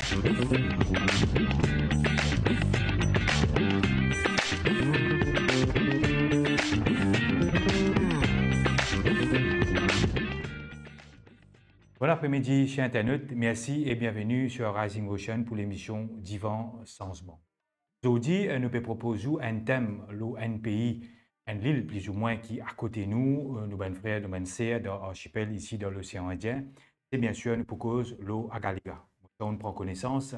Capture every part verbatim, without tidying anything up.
Bon apremidi, ser internat. Mersi e bienveni sur Rising Ocean pou lemision Divan Sanzman. Zordi, eh, nou pe propoz ou enn tem lor enn pei, enn lil plizoumwin ki akote nou, eh, nou bann frer, nou bann ser dan arsipel isi dan Losean Indien. E biensir, nou pou koz lor Agaliga. Kan nou pran konesans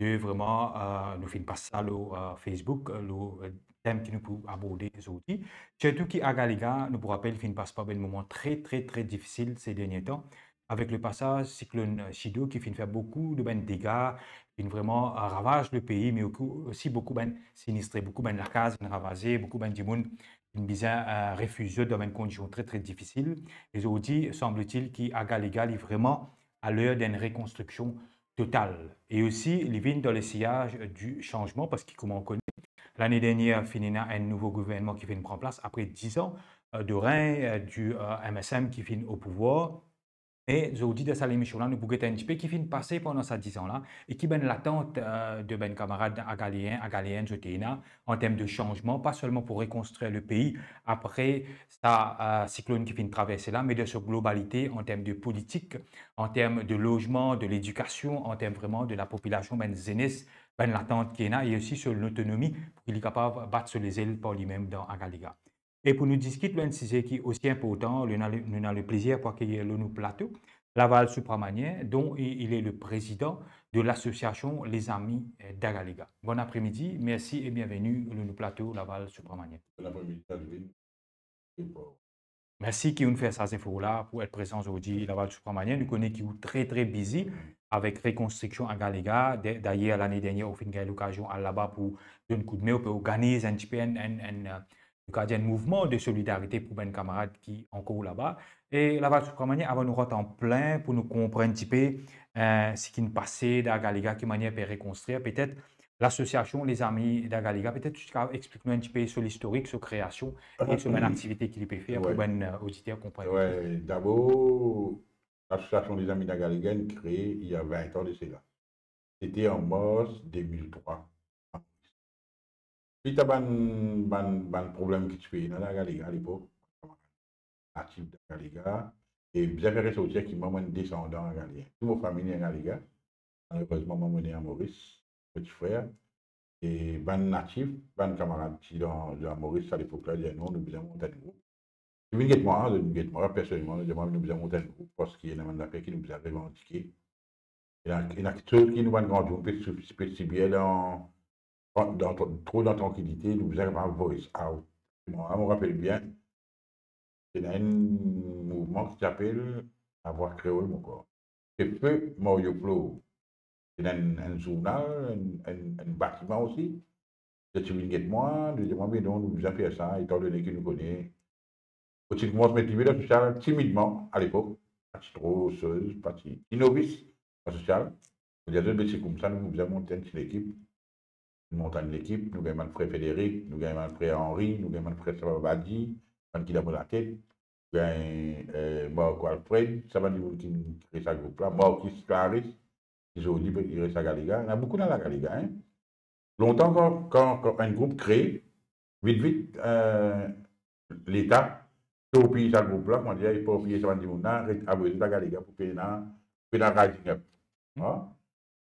de vreman, eh, nou finn pas sa lor, eh, Facebook, eh, lor, eh, tem ki nou pou aborde zordi. Sirtou ki Agaliga, nou pou rapel, finn pas par bann moman tre, tre, tre difisil se dernie tan, avek lepasaz siklonn, eh, Chido ki finn fer boukou de bann dega, finn vreman, eh, ravaz lepei, me osi boukou bann sinistre, boukou bann lakaz finn ravaze, boukou bann dimoun finn bizin, eh, refiz zot dan bann kondision tre, tre difisil. E zordi, sanbletil ki Agaliga, li vreman a ler d'enn rekonstriksion total. E osi, li vinn dan lesiyaz di sanzman, parski kouma ou kone, lane dernier, finn ena enn nouvo gouvernman ki finn pran plas apre diz an, eh, de regn, eh, di, eh, M S M ki finn o pouvwar. E zordi, dan sa lemision la, nou pou get enn tipe ki finn pase pandan sa diz an la, e ki bann latant, eh, de bann kamarad agalien, agalienn, zot ena, an term de sanzman, pa selman pou rekonstrir lepei apre sa, eh, siklonn ki finn traverse la, me dan so globalite, an term de politik, an term de lozman, de ledikasion, an term vreman de lapopilasion, bann zenes, bann latant ki ena, e osi so lotonomi, pou ki li kapav bat so lezel par limem dan Agaliga. E pou nou diskit lor enn size ki osi inportan, nou ena le, nou ena leplezir pou akeyir lor nou plato Laval Subramanian, dont il, il est le président de l'association Les Amis d'Agaliga. Bon apremidi, mersi e bienveni lor nou plato, Laval Subramanian. Bon apremidi, Alvin. Mersi ki ou'nn fer sa zefor la pou et prezan zordi, Laval Subramanian. Nou kone ki ou tre, tre bizi avek rekonstriksion Agaliga. De-, dayer, lane dernier, ou finn gagn lokazion al laba pou donn koudme, ou pe organiz enn tipe enn, enn, enn, eh, nou kapav dir enn mouvman de solidarite pou bann kamarad ki ankor laba. E Laval Subramanian, avan nou rant an plin pou nou konpran enn tipe, eh, seki finn pase dan Agaliga, ki manier pe rekonstrir, petet lasosiasion Les Amis d'Agaliga, petet ou ti kapav explik nou enn tipe so listorik, so kreasion e so bann aktivite ki li pe fer pou bann, eh, oditer konpran. Wi, dabor, lasosiasion Les Amis d'Agaliga inn kree il y a vingt ans de cela. Sete an mars de mil trwa. Pli ta bann, bann, bann problem ki ti pe ena Agaliga alepok, natif Agaliga, e bizin fer resorti ki mwa, mo enn desandan Agalien. Tou mo fami inn Agaliga. Malerezman, mwa, mo ne a Moris, mo ti frer. E bann natif, bann kamarad ti dan, dan Moris alepok la, dir nou, nou bizin mont enn group. Zot vinn get mwa, zot vinn get mwa personelman, zot dir mwa, nou bizin mont enn group, parski ena bann zafer ki nou bizin revandike. Ena, ena kiksoz ki nou bann gran dimoun pe sou-, pe sibir dan, dan tro, tro dan trankilite, nou bizin kapav voice out. Mwa, mo rapel bien, ena enn mouvman ki ti apel Lavwa Kreol, mo krwar. Se Feu Mario Flo. Ena enn, enn zournal, enn, enn, enn batiman osi. Zot ti vinn get mwa, zot dir mwa, "Be non, nou bizin fer sa, etandone ki nou kone." Mo ti koumans met lime dan sosial timidman alepok, pa ti tro soz, pa ti, ti novis dan sosial. Mo dir zot, "Be se koumsa, nou bizin mont enn ti lekip." Nou mont enn lekip, nou gagn bann frer Frederic, nou gagn bann frer Henri, nou gagn bann frer Sababadi, bann ki dan mo latet, nou gagn, eh, Marco Alfred, sa bann dimoun ki kree sa group la, Marcus Clarisse, ki zordi li res Agaliga. Ena boukou dan Agaliga, hein. Lontan, kan, kan, kan enn group kree, vit, vit, eh, Leta, torpiy sa group la, kouma dir, torpiy sa bann dimoun la, ret, avoy zot Agaliga pou pena, pena rising up. Hein?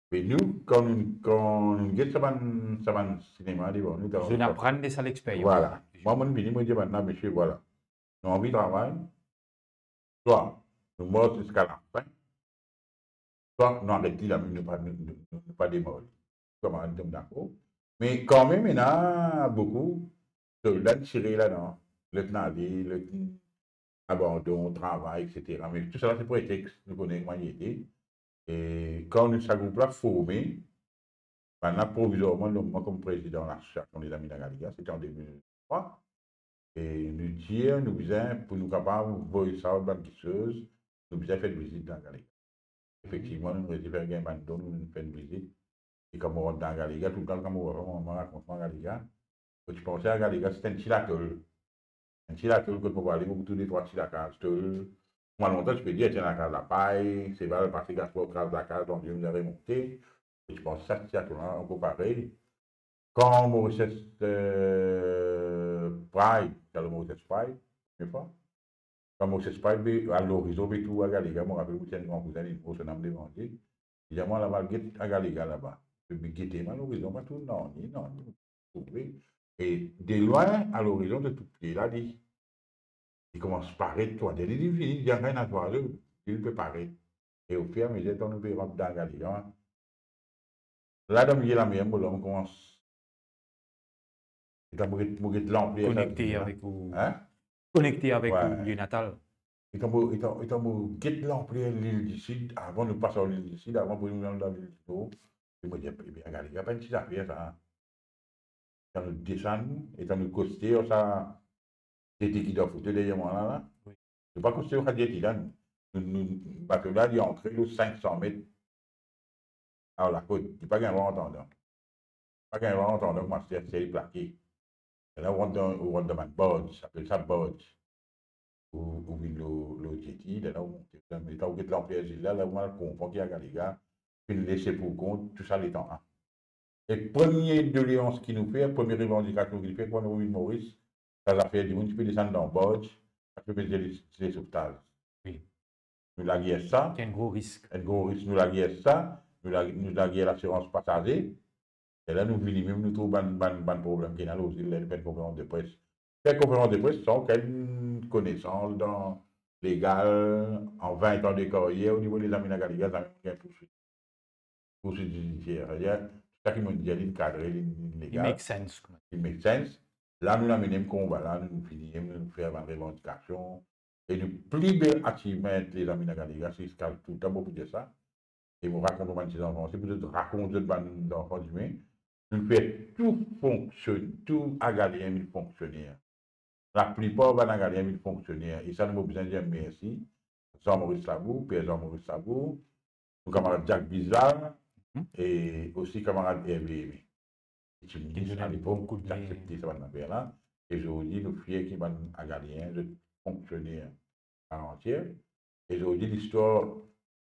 Me nou, kan nou, kan nou get sa bann, sa bann sinema devan nou, zot aprann de sa lexperyans. Vwala. Mwa, mo vini, mo dir bann la, "Misie, vwala. Nou anvi travay, swa nou mars ziska lafin, swa nou aret li la, me nou pa, nou, nou, nou, nou pa demar li." Kamarad tom dakor. Me kanmem, ena boukou solda tire ladan, lot inn ale, lot inn abandon travay, et cetera. Me tou sa la, se pretex, nou kone kouma li ete. E kan nou, sa group la forme, bann la provizwarman nom mwa kom prezidan lasosiasion Les Amis d'Agaliga, sete an de mil trwa. E nou dir, nou bizin, pou nou kapav voice out bann kiksoz, nou bizin fer vizit dan Agaliga. Efektivman, nou resi fer gagn bann don, nou fer enn vizit. E kan mo rant dan Agaliga, toultan kan mo papa, mo mama rakont mwa Agaliga, mo ti panse Agaliga se enn ti latol. Enn ti latol kot mo pou ale, mo pou trouv de trwa ti lakaz tol. Mwa, lontan ti pe dir, ti enn lakaz lapay, seval pase, gaspar kraz lakaz, landime remonte. E ti pans sa sitiasion la ankor parey. Kan Mauritius, eh, Pride, kan Mauritius Pride, premie fwa, kan Mauritius Pride, be, a lorizon, be trouv Agalega, mo rapel, mo ti enn gran kouzin, li mor, so nam Devandye. Li dir mwa, "Al get Agalega laba." Be gete mwa lorizon, pa trouv nanye, nanye, trouve. E de lwin, a lorizon, zot tou pie la, li, li koumans paret, twa, de li, li vini, li dir, "Anfin, ena twa, li, li pe paret." E ofiramezir, letan nou pe rant dan Agalega, la, dan milie lamer, mo lanm koumans, letan mo get, mo get lanpler sa, konekte avek ou, hein? Konekte avek ou lie natal. Letan mo, letan, letan mo get lanpler Lil Disid, avan nou pas ar Lil Disid, avan pou nou al dan Lil Dinor, e mo dir, "Ebien, Agalega pa enn ti zafer sa." Kan nou desann, letan nou koste ar sa, zeti ki dan foto deryer mwa la, la. Wi. Nou pa koste ar sa zeti la, nou, nou, bato la, li antre lor sink san met ar lakot, li pa gagn drwa rant andan. Pa gagn drwa rant andan, kouma se, se li plake. E la, ou rant dan, ou rant dan bann barge, apel sa barge. Ou, ou vinn lor, lor zeti, lerla ou monte. Me kan ou get lanpler zil la, la ou al konpran ki Agalega finn lese pou kont tou sa letan la. E premie doleans ki nou fer, premie revandikasion ki nou fer, kan nou vinn Moris, sa zafer dimoun ti pe desann dan barge, pa ti pe met zile, zile sovtaz. Wi. Nou lager sa. Ti enn gro risk. Enn gro risk, nou lager sa, nou lag-, nou lager lasirans pasaze. E la nou vini mem, nou trouv bann, bann, bann problem ki ena lor zil la, nou fer enn konferans de pres. Fer konferans de pres san okenn konesans dan legal, an vin an de karyer, o nivo Lezami Agalega, zame gagn pourswit, pourswit zidisier. Savedir, tou sa ki mo dir, li kadre, li, li legal. It make sense, kouma. It make sense. La, nou amenn konba la, nou vini, nou fer bann revandikasion. E nou pli bel achievement, Lezami Agalega, se ziska touletan mo pou dir sa. E mo rakont bann ti zanfan, se pou zot rakont zot bann zanfan dime, nou fer tou fonksionn, tou Agalien vinn fonksioner. Laplipar bann Agalien vinn fonksioner. E sa, nou bizin dir mersi Jean Maurice Labour, Père Jean Maurice Labour, nou kamarad Jack Bizal, e osi kamarad Hervé Aimé. Ti minis alepok, ti aksepte sa bann zafer la. E zordi, nou fier ki bann Agalien, zot fonksioner a lantier. E zordi, listwar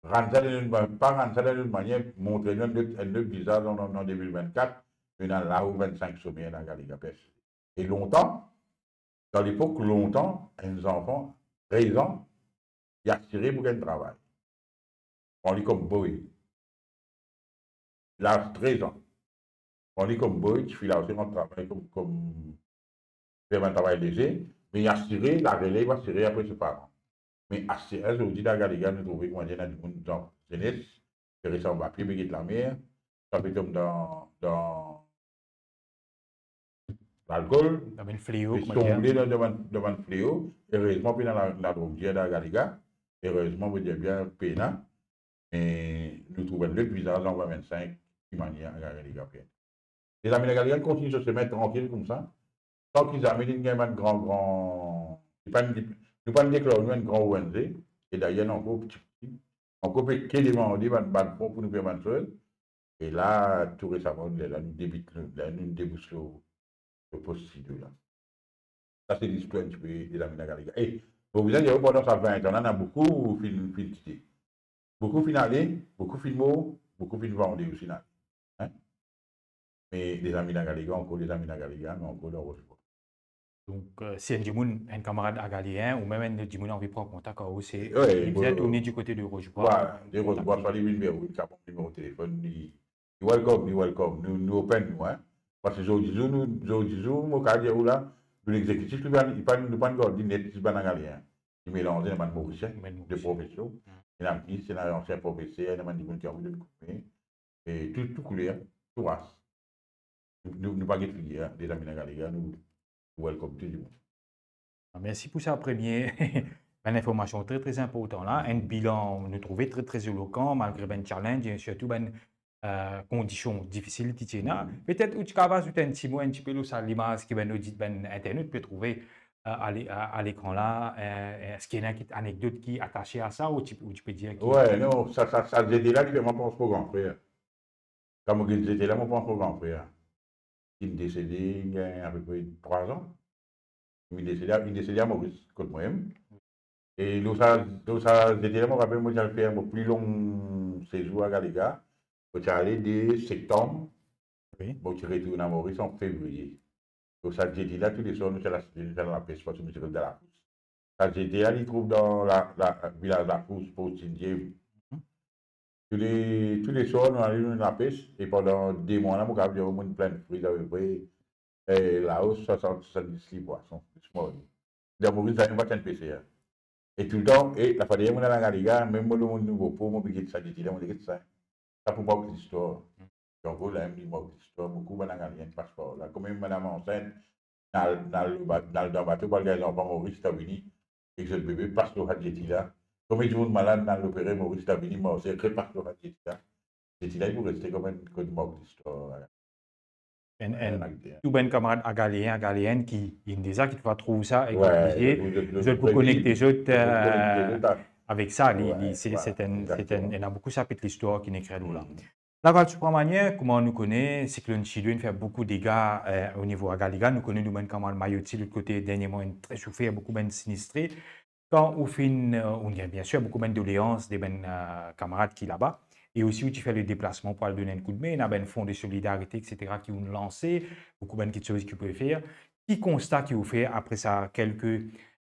rann sa dan enn, pa rann sa dan enn manier, montre nou enn lot, enn lot vizaz an, an, an de mil vennkat, nou ena la ou vinn-sink somer Agalega pes. E lontan, dan lepok lontan, enn zanfan trez an, li asire pou gagn travay. Pran li kom boy. Laz trez an. Pran li kom boy, tifi la osi rant travay kom, kom fer bann travay leze, me li asire, larelev asire apre so paran. Me aster zordi, dan Agalega, nou trouve kouma dir ena dimoun, dan zenes, pe res anba pie, pe get lamer, sa pe tom dan, dan lalkol, dan bann fleo, pe kouma dir, tonbe dan, dan bann, dan bann fleo. Erezman, pena la, ladrogdir dan Agalega. Erezman, mo dir bien, pena. Me nou trouv enn lot vizaz an vin vinn-sink, ki manier Agalega fer. Lezami Agalega kontign so semin trankil koumsa, san ki zame li gagn bann gran, gran, li pa, nou pa deklar nou enn gran O N G, e dayer nou ankor piti, piti, ankor pe ke demande bann, bann fon pou nou fer bann soz. E la, tou resaman, nou, la, nou debit, nou, la, nou debous lor, lor pos Sido la. Sa se listwar enn tipe Lezami Agalega. E, mo bizin dir, pandan sa vin-tan la, ena boukou finn, finn kite. Boukou finn ale, boukou finn mor, boukou finn vande osi, finn ale. Hein? Me Lezami Agalega ankor, Lezami Agalega, me ankor dan Rochebwa. Donk, eh, si enn dimoun, enn kamarad Agalien, ou mem enn dimoun anvi pran kontak ar ou, se, wi, li bizin tourne di kote de Rochebwa, swa li vinn ver ou, li kapav nimero telefonn, li, li welcome, li welcome. Nou, nou open nou, hein. Parski zordi zour, nou, zordi zour, mo kapav dir ou la, nou lexekitif, nou pa, nou pa gard li net zis bann Agalien. Li melanze, ena bann Morisien de profesion, ena minis, ena ansien profeser, ena bann dimoun ki anvi donn koudme, e tou, tou kouler, tou ras. Nou, nou, nou pa get figir, Lezami Agalega, nou welcome tou dimoun. Mersi pou sa premie, bann informasion tre, tre inportan la. Enn bilan, nou trouve tre, tre elokan, malgre bann challenge, e sirtou bann, eh, kondision difisil ki ti ena. Petet ou ti kapav azout enn ti mo, enn tipe lor sa limaz ki bann odit, bann internot pe trouve, eh, a le-, a, a lekran la, eh, eski ena kit anekdot ki atase a sa, ou ti, ou ti pe dir ki... Wi, non, sa, sa, sa zete la, li fer mwa pans mo gran frer. Kan mo get zete la, mo pran mo gran frer. Li desede, li gagn apepre trwa zan. Li desede, li desede a Moris, kot mwa mem. E lor sa, lor sa zete la, mo rapel, mo ti al fer mo pli long sezour Agalega. Mo ti ale de septanm, wi, mo ti retourn a Moris an fevriye. Donk sa zedi la, tou le swar, nou ti al, nou ti al lapes, parski nou ti rod dan lakous. Sa zedi la, li trouv dan la, la, vilaz Lakous, Port Sinziem. Mhm. Tou le, tou le swar, nou ale, nou lapes, e pandan de mwa la, mo kapav dir ou, mo plin fri apepre, eh, lao, swasant, swasanndiz liv pwason, plis mwa. Dan Moris, zame pa ti enn peser. E toultan, e lafa deryer mo dan Agaliga, mem mo lor mo nouvo po, mo pe get sa zedi la, mo dir get sa. Sa pou mark listwar. Donk, la, li mark listwar, boukou bann Agalien pas par la. Kouma madam ansint, nal, nal, nal dan bato, pou al gagn zanfan Moris, Etazini, ek zot bebe pas lor sa zedi la. Kouma dimoun malad, nal opere Moris, Etazini, Marsey, repas lor sa zedi la. Zedi la, li pou reste kouma enn kot mark listwar. Enn, enn, tou bann kamarad Agalien, Agalienn ki inn deza, ki ti pa trouv sa, e ki oblize, zot pou konekte zot, eh, avek sa, li, li, se, se enn, se enn, ena boukou sapit listwar ki inn ekrir lor la. Laval Subramanian, kouma nou kone, siklonn Chido inn fer boukou dega, eh, o nivo Agaliga. Nou kone nou bann kamarad Mayoti, lot kote, dernierman, inn tre soufer, boukou bann sinistre. Kan ou finn, eh, ou gagn, bien sir, boukou bann doleans de bann, eh, kamarad ki laba, e osi ou ti fer le deplasman pou al donn enn koudme, ena bann fon de solidarite, et cetera, ki ou'nn lanse, boukou bann kiksoz ki ou pe fer. Ki konsta ki ou fer apre sa kelke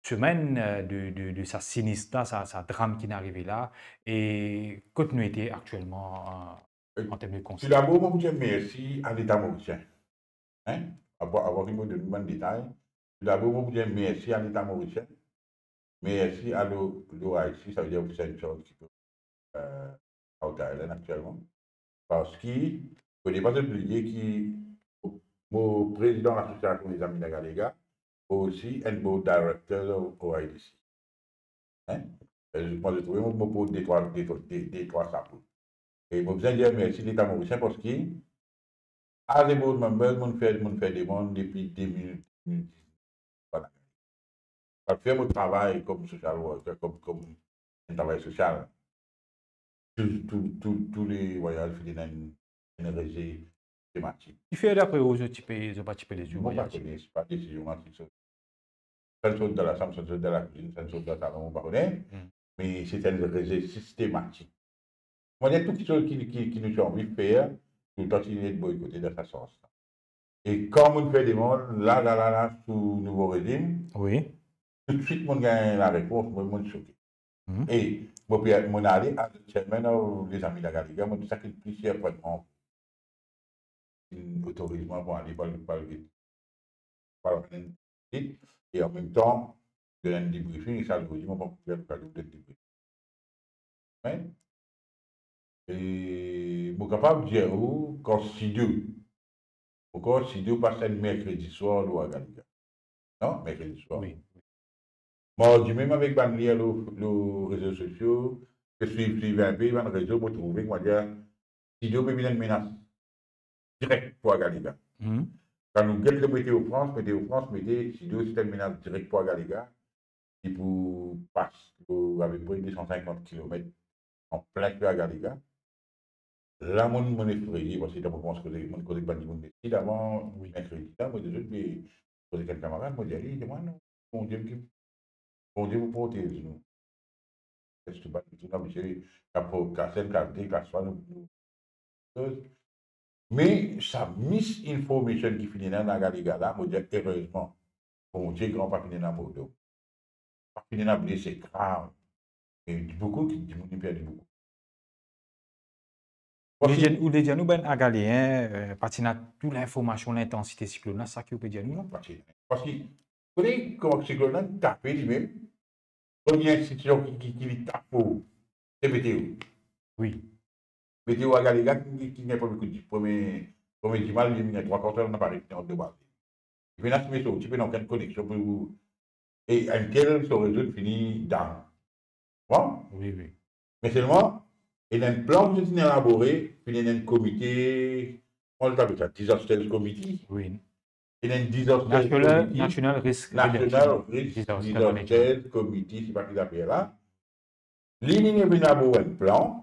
semenn, eh, de, de, de sa sinistre la, sa, sa dram ki'nn arive la, e kot nou ete aktielman, eh, an term de konsta? Toudabor, mo pou dir mersi a Leta morisien. Hein? Avan, avan ki mo donn bann detay, toudabor, mo pou dir mersi a Leta morisien, mersi a l'O-, l'OIC, savedir Office in Charge ki pe, eh, Outer Island aktielman. Parski, fode pa zot bliye ki mo prezidan Lasosiasion Lezami Lagardère, osi enn board director OIDC. Hein? Eh, mo, mo trouve mo, mo port de trwa, de, de, de trwa sapo. E mo bizin dir mersi Leta morisien parski, as a board member, mo'nn fer, mo'nn fer demann depi de mil, de mil diz. Voilà. Mo fer mo travay kom social worker, kom, kom enn travayer sosial. Tou, tou, tou, tou le vwayaz, finn ena enn, enn reze sistematik. Kifer dapre ou, zot ti pe, zot pa ti pe les voyaze? Mo pa kone, se pa desizion mwa ki sort. Sa inn sort dan lasam, sa inn sort dan lakwizinn, sa inn sort dan salon, mo pa kone. Hmm. Me se enn reze sistematik. Mo dir tou kiksoz ki, ki, ki nou ti anvi fer, toultan ti inn boykote dan sa sans la. E kan mo'nn fer demann, la, la, la, la, sou nouvo rezim, wi, toutswit mo'nn gagn larepons, mo, mo'nn soke. Mhm. E mo pe, mo'nn ale as chairman of Lezami Lagardère, mo dir sa ki pli sirprenn mwa, inn otoriz mwa pou ale, pou al, pou al get, pou al get, e an mem tan, donn enn debriefing, e sa, mo dir, mo pa pou fer lokazyon de debriefing. Hein? E mo kapav dir ou, kan Sido, ankor Sido pas enn merkredi swar lor Agaliga. Non? Merkredi swar. Wi. Mardi mem avek bann lir lor, lor rezo sosio, pe swiv, swiv inpe bann rezo, mo trouve, kouma dir, Sido pe vinn enn menas direk pou Agaliga. Mhm. Kan nou get le Météo France, Météo France mete Sido se enn menas direk pou Agaliga, ki pou pas lor apepre de san sinkant kilomet an plin fer Agaliga. La, mo'nn, mo'nn efreye, parski dan mo koumans koze, mo'nn koze ek bann dimoun Sid avan, wi, merkredi la, mo dir zot, me koze ek enn kamarad, mo dir li, dir mwa, non, Bondie ki, Bondie pou protez nou. Klas tou bann, tou bann misie, klas enn, klas de, klas trwa, nou, nou, Me sa misinformation ki finn ena dan Agaliga la, mo dir erezman, Bondie gran, pa finn ena mor, pa finn ena blese grav. Me boukou ki dimoun inn perdi boukou. Ou le dir, ou le dir nou bann Agalien, eh, pa ti ena tou linformasion lintansite siklonn la, sa ki ou pe dir nou la? Pa ti ena. Parski, kone kouma siklonn la tape limem, premie institision ki, ki, ki li tap pou, se Météo. Wi. Météo Agaliga ki, ki, ki gagn premie kout di, premie, premie dimal, li gagn trwa kart, napa rete an de bal. Li pena ti pe sorti, pena okenn koneksion pou, e enn kel so rezo fini down. Bon? Wi, wi. Me selman, ena enn plan ki finn elabore, finn ena enn komite, kouma zot apel sa, disaster committee. Wi. Ena enn disaster committee. National, National Risk Reduction. National Risk Disaster Management. Disaster Committee, se pa ki zafer la. Li, li vinn elabor enn plan,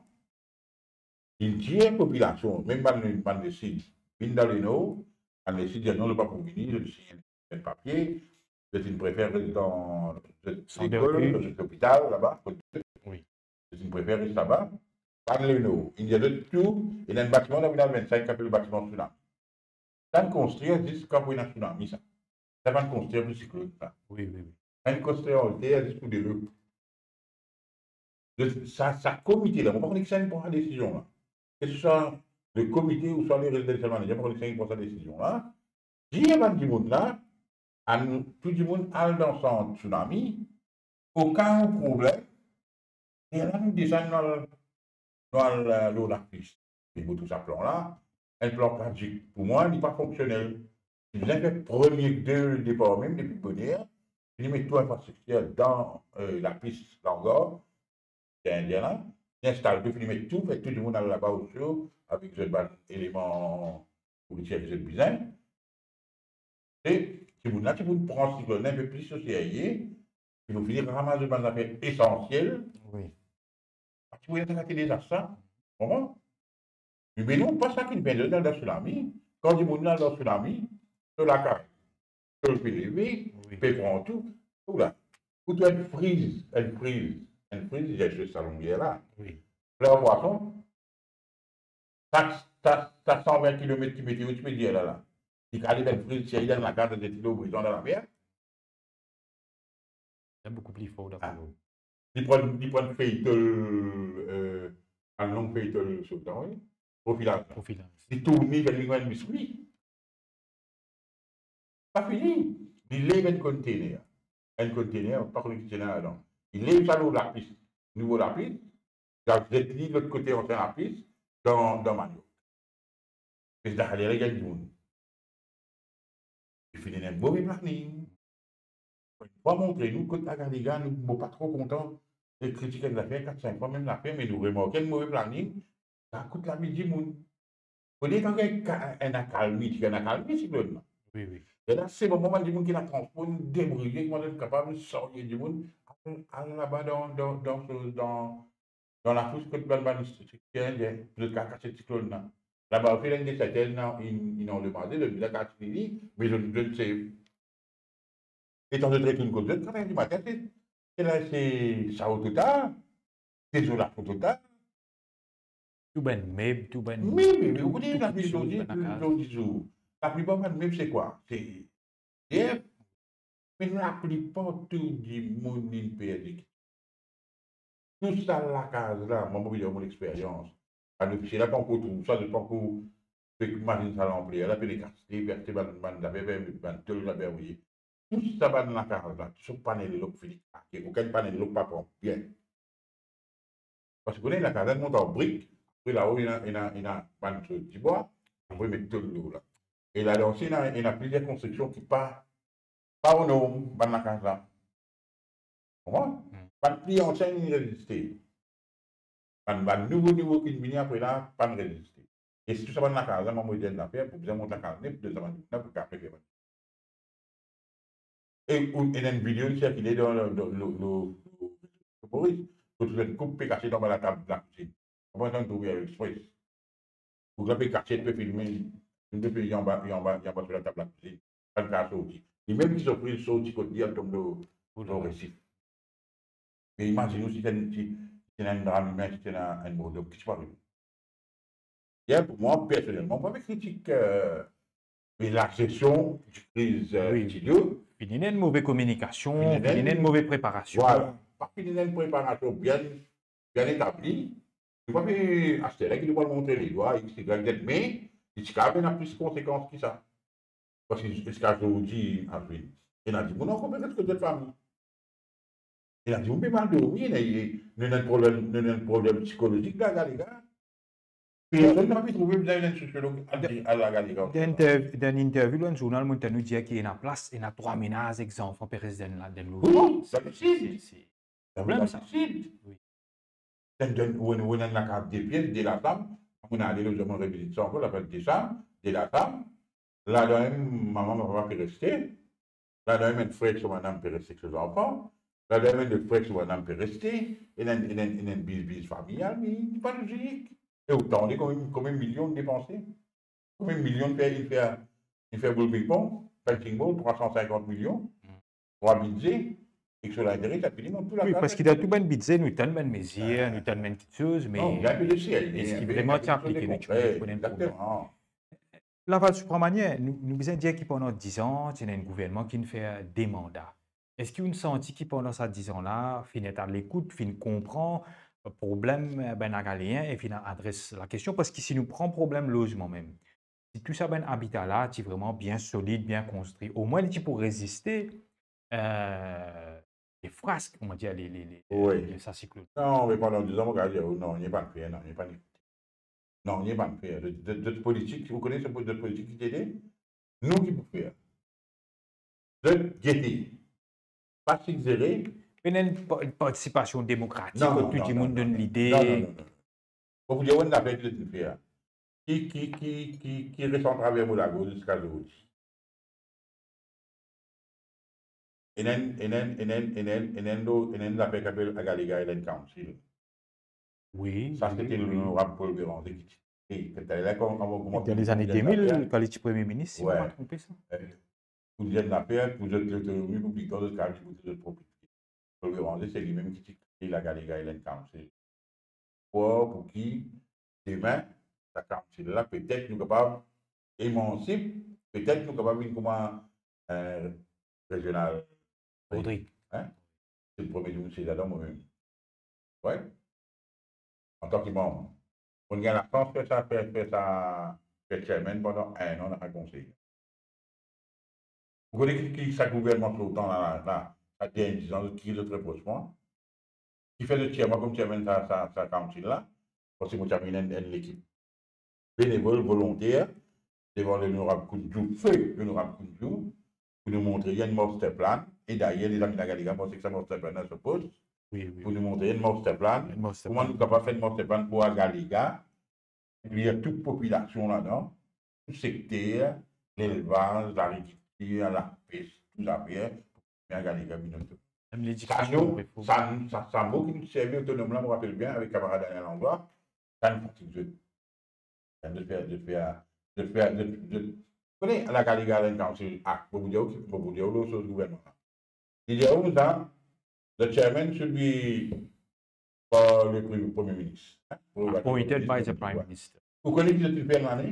li dir popilasion, mem bann, bann Lesid, vinn dan Lenor, bann Lesid dir non, zot pa pou vini, zot sign enn papie, zot inn prefer res dan, zot lekol, zot lopital, laba, kot zot. Wi. Zot inn prefer res laba. Ann Lenor, inn dir zot tou, ena enn batiman dan Vilaz Vennsegn ki apel batiman Tsunami. Sa inn konstrir ziska pou ena tsunami sa. Sa pa'nn konstrir pou siklonn sa. Wi, wi, wi. Sa inn konstrir an ter zis pou delo. Donk, sa, sa komite la, mo pa kone kisannla pran sa desizion la. Ke se swa le komite ouswa le residential manager, mo pa kone kisannla pran sa desizion la. Dir bann dimoun la, ann tou dimoun al dan sant Tsunami, oka ou problem, e la nou desann nou al, nou al, eh, lor lapis. E mo trouv sa plan la, enn plan kazik. Pou mwa, li pa fonksionel. Li bizin fer premie de depar mem, depi boner, fini met tou infrastriktir dan, eh, lapis, langar, Indien la, li instal tou, fini met tou, fer tou dimoun al laba osi, avek zot bann eleman pou tir ki zot bizin. E dimoun la ti pou pran siklonn la inpe plis oserye, ki pou fini ramas zot bann zafer esansiel. Wi. Pa ti pou ena dezas sa, konpran? Me nou, pa sa ki pe ena dan tsunami. Kan dimoun la dan tsunami, so lakaz, so pe leve, wi, pe pran tou, tou la. Pou tou enn friz, enn friz, enn friz, li existe sa longer la. Wi. Fler pwason, sa, sa, sa san vin kilomet ki mete, ou ti pe dir la, la. Li kapav enn friz, si li dan lakaz, dan dilo, brizan dan lamer. Li boukou pli for, dapre ou. Li pran, li pran feytol, eh, enn long feytol soltan, wi. Profilaz. Profilaz. Li tourn li, li vinn enn biskwi. Pa fini. Li lev enn kontener. Enn kontener, pa kone ki ti ena ladan. Li lev sa lor lapis. Nouvo lapis. Li al zet li lot kote ansien lapis, dan, dan maniok. E sa, ale, ale, gagn dimoun. Li finn ena enn move planning. Fwa montre nou kot lagariga, nou, mo pa tro kontan kritik enn zafer, kat, sink fwa mem lafer, me nou remarke enn move planning, sa kout lavi dimoun. Olie kan gagn ka-, enn akalmi, ti gagn akalmi siklonn la. Wi, wi. E la, se moman bann dimoun ki ena transpor, nou debriye, kouma nou kapav sarye dimoun, al, al laba dan, dan, dan, dan, dan lafous kot bann, bann striktir Indien, pou zot kapav kasiet siklonn la. Laba osi, ena enn de serten, inn, inn andomaze, zot bizin kas li, me zot, zot sef. Letan zot retourn kot zot, kat er dimatin, se, se la, se sao total, se zola total. Tou bann meb, tou bann... Meb, meb, tou, ou kone, tou, tou, tou, tou, tou, tou, laplipar bann meb, se kwa? Se, se, me laplipar tou dimoun inn perdi. Tou sa lakaz la, mwa, mo pe dir mo lexperyans. Bann ofisie la pankor trouv sa, zot pankor fek mazinn sa lanpler la, pe kase, pe aste bann, bann zafer, pe bann tol la, pe avoye. Tou sa bann lakaz la, tou so panel lok fini krake, okenn panel lok pa pran bien. Parski pou ena lakaz la, mont an brik, apre lao, ena, ena, ena bann tol dibwa, apre met tol lor la. E ladan osi, ena, ena plizier konstriksion ki pa, pa o norm, bann lakaz la. Konpran? Hmm. Bann pli ansien, li reziste. Bann, bann nouvo, nouvo ki vini apre la, pa'nn reziste. E si tou sa bann lakaz la, mwa, mo dir enn zafer, pou bizin mont lakaz nef, de sa bann dimoun la, pou kapav fer bann E ou, ena enn video inn sirkile dan, dan, dan, lo, lo, lo, lo Moris, kot enn koup pe kasiet anba latab lakwizinn. Apre sa, inn trouve AliExpress. Boug la pe kasiet, pe filme, li pe, li anba, li anba, li anba sou latab lakwizinn. Pa'nn kapav sorti. Limem ki sorti, sorti kot li, al tom lor, lor resif. Me imazinn ou si ti ena, si, si ti ena enn dram imin, si ti ena enn mor dom, ki ti pou arive? Bien, pou mwa, personelman, mo pa pe kritik, eh, me lazesion di kriz, eh, wi, Tido. Finn ena enn move kominikasion, finn ena enn, finn ena enn move preparasion. Vwala. Pa finn ena enn preparasion bien, bien etabli. Nou pa pe aster la ki nou pou al montre ledwa, X, Y, Z, me li ti kapav ena plis konsekans ki sa. Parski ziska zordi, Alvin, ena dimoun ankor pe res kot zot fami. Ena dimoun pe mal dormi, ena, nou ena enn problem, nou ena enn problem psikolozik la, gade la. Personn pa pe trouve bizin enn sosiolog al, al gade la. Dan interv-, dan interview dan zournal, mo tann ou dir ki ena plas, ena trwa menaz ek zanfan pe res dan la, dan lozman. Wi, sa posible. Se, se problem sa. Wi. Enn, enn, ou ena, ou ena enn lakaz de pies, de lasam, mo ale lot zour, mo revizit sa ankor, lakel de sam, de lasam, ladan mem mama, papa pe reste, ladan mem enn frer ek so madam pe reste ek so zanfan, ladan mem enn lot frer ek so madam pe reste, ena enn, ena enn, ena enn biz, biz familial, me li pa lozik. E ou tande konbien, konbien milion depanse? Konbien milion fer, li fer, li fer boul pingpong, punching ball, trwa san sinkant milion, trwa bidze. Section d'intérêt, sa fini, non, tou la... Wi, parski dan tou bann bidze, nou tann bann mezir, nou tann bann kiksoz, me... Non, il y a un budget, il y a un budget, il y a un budget, il y a un budget, il y a un budget. Laval Subramanian, nou, nou bizin dir ki pandan diz an, ti ena enn gouvernman ki finn fer de manda. Eski ou'nn santi ki pandan sa diz an la, finn et alekout, finn konpran problem, eh, bann Nagalien e finn adres lakestion? Parski si nou pran problem lozman mem, si tou sa bann abita la ti vreman bien solid, bien konstri, omwin li ti pou reziste, eh, les frasques, on va dire, les, les, les, wi, de sa siklonn. Non, me pandan diz an, mo kapav dir, non, li pa'nn fer, non, li pa'nn... Non, li pa'nn fer. Zot, zot, zot politik, ou kone zot politik ki ti ete? Nou ki pou fer. Zot gete. Pa sizere. Ena enn pa-, partisipasion demokratik, non, kot non, tou non, dimoun non, donn non, lide. Non, non, non, non. Bon, pou dir enn zafer ki zot inn fer, ki, ki, ki, ki, ki res atraver mo lago ziska zordi. Ena enn, ena enn, ena enn, ena enn, ena enn lo-, ena enn zafer ki apel Agalega Island Council. Wi, wi, wi. Sa, sete Lonorab Paul Bérenger ki ti, e, kan li la, kan, kan, kan... Dan lezane de mil, kan li ti Premie Minis, si mo pa tronpe sa. Eh, pou dir enn zafer, pou zot lotonomi, pou bouton zot kapav dir pou zot propriete. Paul Bérenger, se limem ki ti kree Agalega Island Council. Pou, pou ki demin, sa council la, petet nou kapav emansip, petet nou kapav vinn kouma, eh, regional. Rodrigue. Hein? Se premie dimoun sezi ladan, mwa mem. Wi. Antan ki manm. Mo'nn gagn lasans fer sa, fer, fer sa, fer chairman pandan enn an dan sa konsey. Ou kone ki, ki sa gouvernman sortan la, la, la, sa dernie diz an, ki zot repros mwa? Ki fer zot tir mwa kom chairman sa, sa, sa council la? Parski mo ti amenn enn, enn lekip benevol, volonter, devan Lonorab Koundiou, feu Lonorab Koundiou, pou nou montre li enn master plan. E dayer, lezami Agalega, panse ki sa master plan la so poz. Wi, wi. Pou nou montre enn master plan. Enn master plan. Kouma nou kapav fer enn master plan pou Agalega, inklir tou popilasion ladan, tou sekter, lelvaz, lagrikiltir, lapes, tou zafer, pou Agalega vinn otonom. Mem ledikasion, sa, nou, sa, sa, sa mo ki nou ti servi otonom la, mo rapel bien, avek kamarad Alain Langlois, sa nou fatig zot. Zot fer, zot fer, zot fer, zot, zot, kone, Agalega Island Council Act, mo pou dir ou ki, mo pou dir ou lor soz gouvernman la. Li dir ou sa, the chairman should be par le pre-, Premie Minis. Hein? Appointed by the Prime Minister. Ou kone ki zot inn fer lane?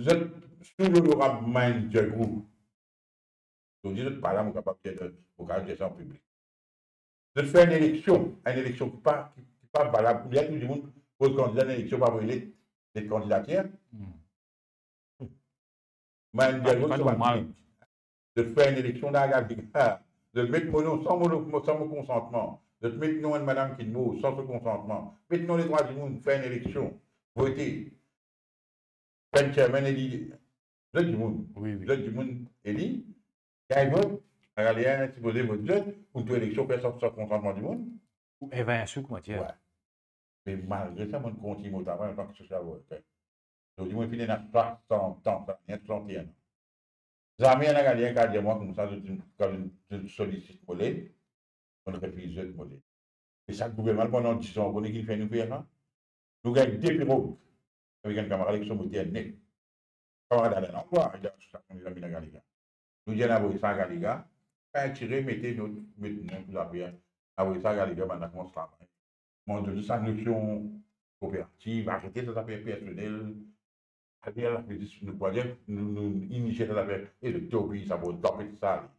Zot, sou Lonorab Mahendra Gru. Zot dir zot pa la, mo kapav dir, mo kapav dir sa an piblik. Zot fer enn eleksion, enn eleksion ki pa, ki, ki pa valab. Ou dir tou dimoun poz kandida dan eleksion, pa avoy let, let kandidatir. Hmm. Mahendra Gru, pa normal. Zot fer enn eleksion dan Agalega. Zot met mo nom san mo, san mo konsantman. Zot met nom enn madam ki mor san so konsantman. Met nom detrwa dimoun, fer enn eleksion. Vote. Fer enn chairman eli. Zot dimoun. Wi, wi. Zot dimoun eli. Gagn vot. Agalega sipoze vot zot. Pou tou eleksion fer san, san konsantman dimoun. Ou evinsou, kouma dir. Wi. Me malgre sa, mo'nn kontign mo travay antan ki social worker. Zordi, mo finn ena swasant an, sa, swasant-e-enn an. Zame enn Agalega kapav dir mwa koumsa, zot, zot, zot solisit mo led, mo'nn refiz zot mo led. E sa gouvernman pandan diz an, ou kone ki fer nou fer sa? Nou gagn de pirog avek enn kamarad ek so moter net. Kamarad Alain Langlois, li dan asosiasion lezami Agalega. Nou dir ena avoy sa Agalega, pintire, mete not, met nom, tou zafer. Avoy sa Agalega, bann la koumans travay. Mo donn zot sa nosion kooperativ, arete sa zafer personel. Aler la, nou, nou, nou inisie sa zafer elektor, pi sa pou tanpes sa ale.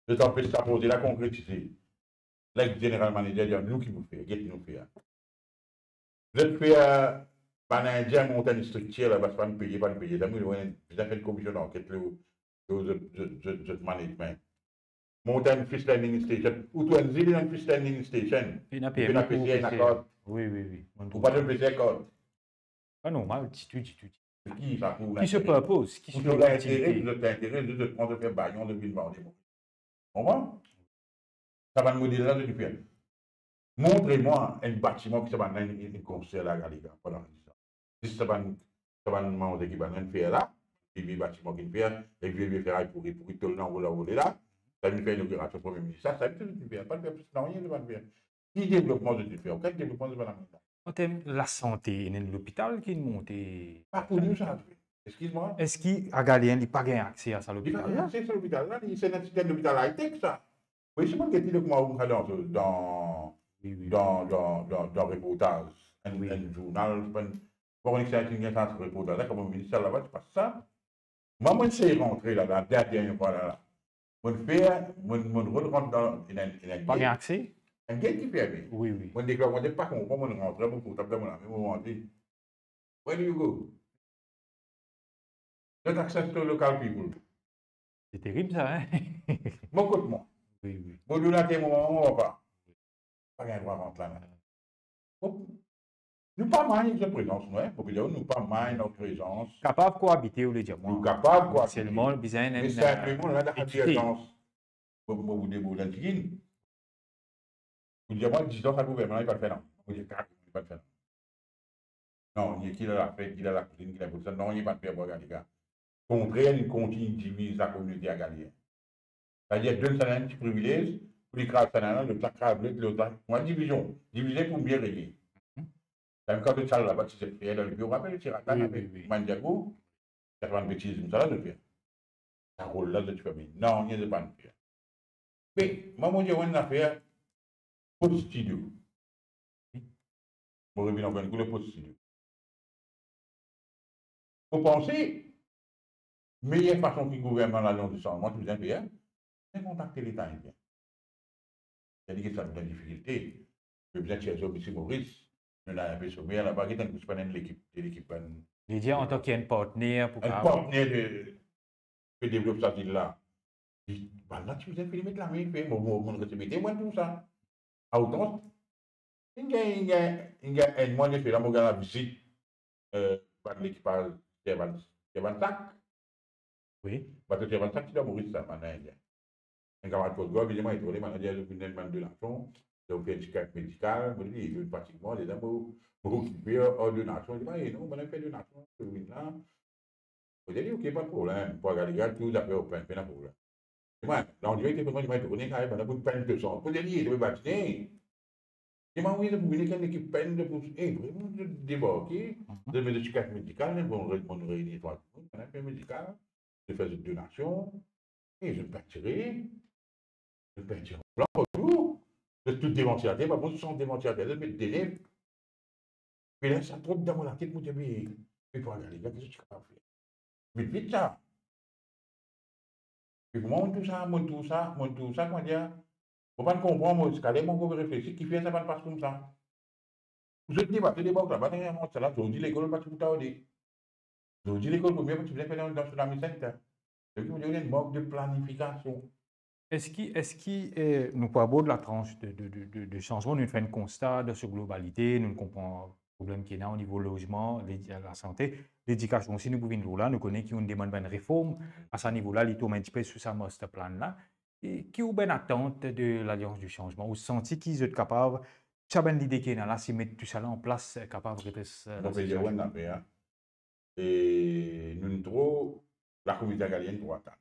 Zot tanpes sa proze la konkretize. La, general manager dir, nou ki pou fer, get nou fer. Zot fer, bann Indien mont enn striktir laba, pa nou peye, pa nou peye. Zot, zot fer enn komision danket lor, lor zot, zot, zot, zot management. Mont enn fish landing station. Ou trouv enn zil ena enn fish landing station? Pena permi pou pese. Pena pese, ena kart. Wi, wi, wi. Ou pa donn pese kart. Pa normal ditou, ditou, ditou. Ki sa pou... Ki so purpose? Ki so lintere? Pou zot lintere, zot, zot pran zot fer bayon, zot vinn vande. Konpran? Sa bann model la, zot inn fer. Montre mwa enn batiman ki sa bann la inn, inn, inn konstrir la Agalega pandan diz an. Zis sa bann, sa bann manze ki bann la inn fer la, e vie batiman ki inn fer, e vie, vie feray pouri, pouri, tol inn anvol, anvole la, sa inn fer inogirasion Premie Minis. Sa, sa inn fer, pa inn fer plis nanye, pa inn fer. Ki devlopman zot inn fer? Okenn devlopman zot pa amenn la. An term lasante, ena enn lopital ki inn monte. Pa pou nou sa. Eskiz mwa. Eski a Galien li pa gagn akse a sa lopital la? Li pa gagn akse a sa lopital la, li se enn, se enn lopital high-tech sa. Wi, si mo gete dan, dan, dan, dan, dan reportaz, enn, wi, enn zournal, enn, bon, enn, enn, enn reportaz la, kouma minis al laba, ti pas sa. Mwa, mo'nn sey rantre la, la, dernie fwa la, la. Mo'nn fer, mo'nn, mo'nn rod rant dan, ena, ena, pa gagn akse? Enn get ki ferme. Wi, wi. Mo'nn deklar, mo pa konpran, mo'nn rantre, mo portab dan mo lame, mo rantre. Where do you go? Not access to local people. Se terib sa, hein? Mo kot mwa. Wi, wi. Mo dou la te mo mama, mo papa. Pa gagn drwa rant la, non. Bon, nou pa mind zot prezans, nou, hein? Mo pe dir, nou pa mind zot prezans. Kapav koabite, ou le dir mwa. Nou kapav koabite. Selman, bizin enn, me sinpleman, la, dan enn etike. Mo, mo, mo, mo, mo, Pou dir mwa, dizan sa gouvernman la, li pa fer nanye. Pou dir, kareman, li pa fer nanye. Non, li ki la lafet, ki la lakouzinn, ki la pou sa, non, li pa fer pou gagn li. Kontrer, li kontign diviz lakominote a Galien. Savedir, donn sa enn ti privilez, pou li kraz sa la, lot la kraz lot, lot la. Mwa, divizion. Divize pou mie regn. Sa mem kan zot ti al laba, ti zet fer dan lipie, ou rapel, ti rakan, wi, avek, wi, wi, Mandiago, sa bann betiz koumsa la, zot fer. Sa rol la, zot ti fer, me non, li, zot pa'nn fer. Me, mwa, mo dir enn zafer, post studio. Mo revinn ankor enn kou lor post studio. Mo panse, meyer fason ki gouvernman Lalians di Sanzman ti bizin fer, se kontakte Leta Indien. Savedir ki sa bizin difikilte, bizin tir zot isi Moris, nou ena inpe somer laba, ki tann pou sipann enn lekip, de lekip bann. Li dir antan ki enn partner pou enn partner de, pe devlop sa zil la. Li, bann la ti bizin fini met lame, fer, mo, mo, mo reste mete mwa tou sa. A outrans, inn gagn, inn gagn, inn gagn enn mwa de sela, mo gagn lavisit, eh, bann lekipaz Servan, Servan Sak. Wi. Bato Servan Sak ti dan Moris sa, bann Indien. Enn kamarad Coast Guard vinn, mo etone, bann la dir, zot vinn demann donasion, zot fer enn ti kart medikal, mo dir, zot pratikman, deza mo, mo okipe ar donasion, li dir, eh non, bann la fer donasion, zot vinn la. Mo dir li, ok, pa de problem, pou regarde, regarde tou zafer open, pena problem. Li dir mwa, landrwa ete pou mwa, li dir mwa, tou kone kare, bann la pou pinn to san. Mo dir li, to pe badine. Li dir mwa, wi, zot pou vini ek enn lekip pinn, zot pou, eh, vremem, zot debarke, mhm, zot met zot ti kart medikal, zot pou re-, pou reini trwa dimoun, bann la fer medikal, zot fer zot donasion, e zot pintire, zot pintire blan partou, zot tou devan ti later, pa bon, zot san devan ti later, zot met dele, Me la, sa trot dan mo latet, mo dir, me, me pou al gete, gete ki zot ti kapav fer. Vit, vit sa. E pou mwa, mo trouv sa, mo trouv sa, mo trouv sa, kouma dir, mo pa'nn konpran, mo, ziska ler mo ankor reflesi, kifer sa pa'nn pas koumsa. Pou zot debate, debate laba, dan sa la, zordi lekol pa ti pou tarde. Zordi lekol primie pa ti bizin fer dan, dan so lame sent, hein. Donk, li dir, ena enn mank de planifikasion. Eski, eski, eh, nou pou abord latrans de, de, de, de, de sanzman, nou fer enn konsta dan so globalite, nou konpran problem ki ena o nivo lozman, ledi-, lasante, ledikasion osi, nou pou vinn lor la, nou kone ki inn demann bann reform, a sa nivo la, li tom enn tipe sou sa master plan la. E ki ou bann atant de Lalians di Sanzman? Ou santi ki zot kapav, sa bann lide ki ena la, si met tou sa la an plas, kapav redres, eh, lasitiasion? Mo pe dir ou enn zafer, hein. E nou tro, lakominote Galien tro atann.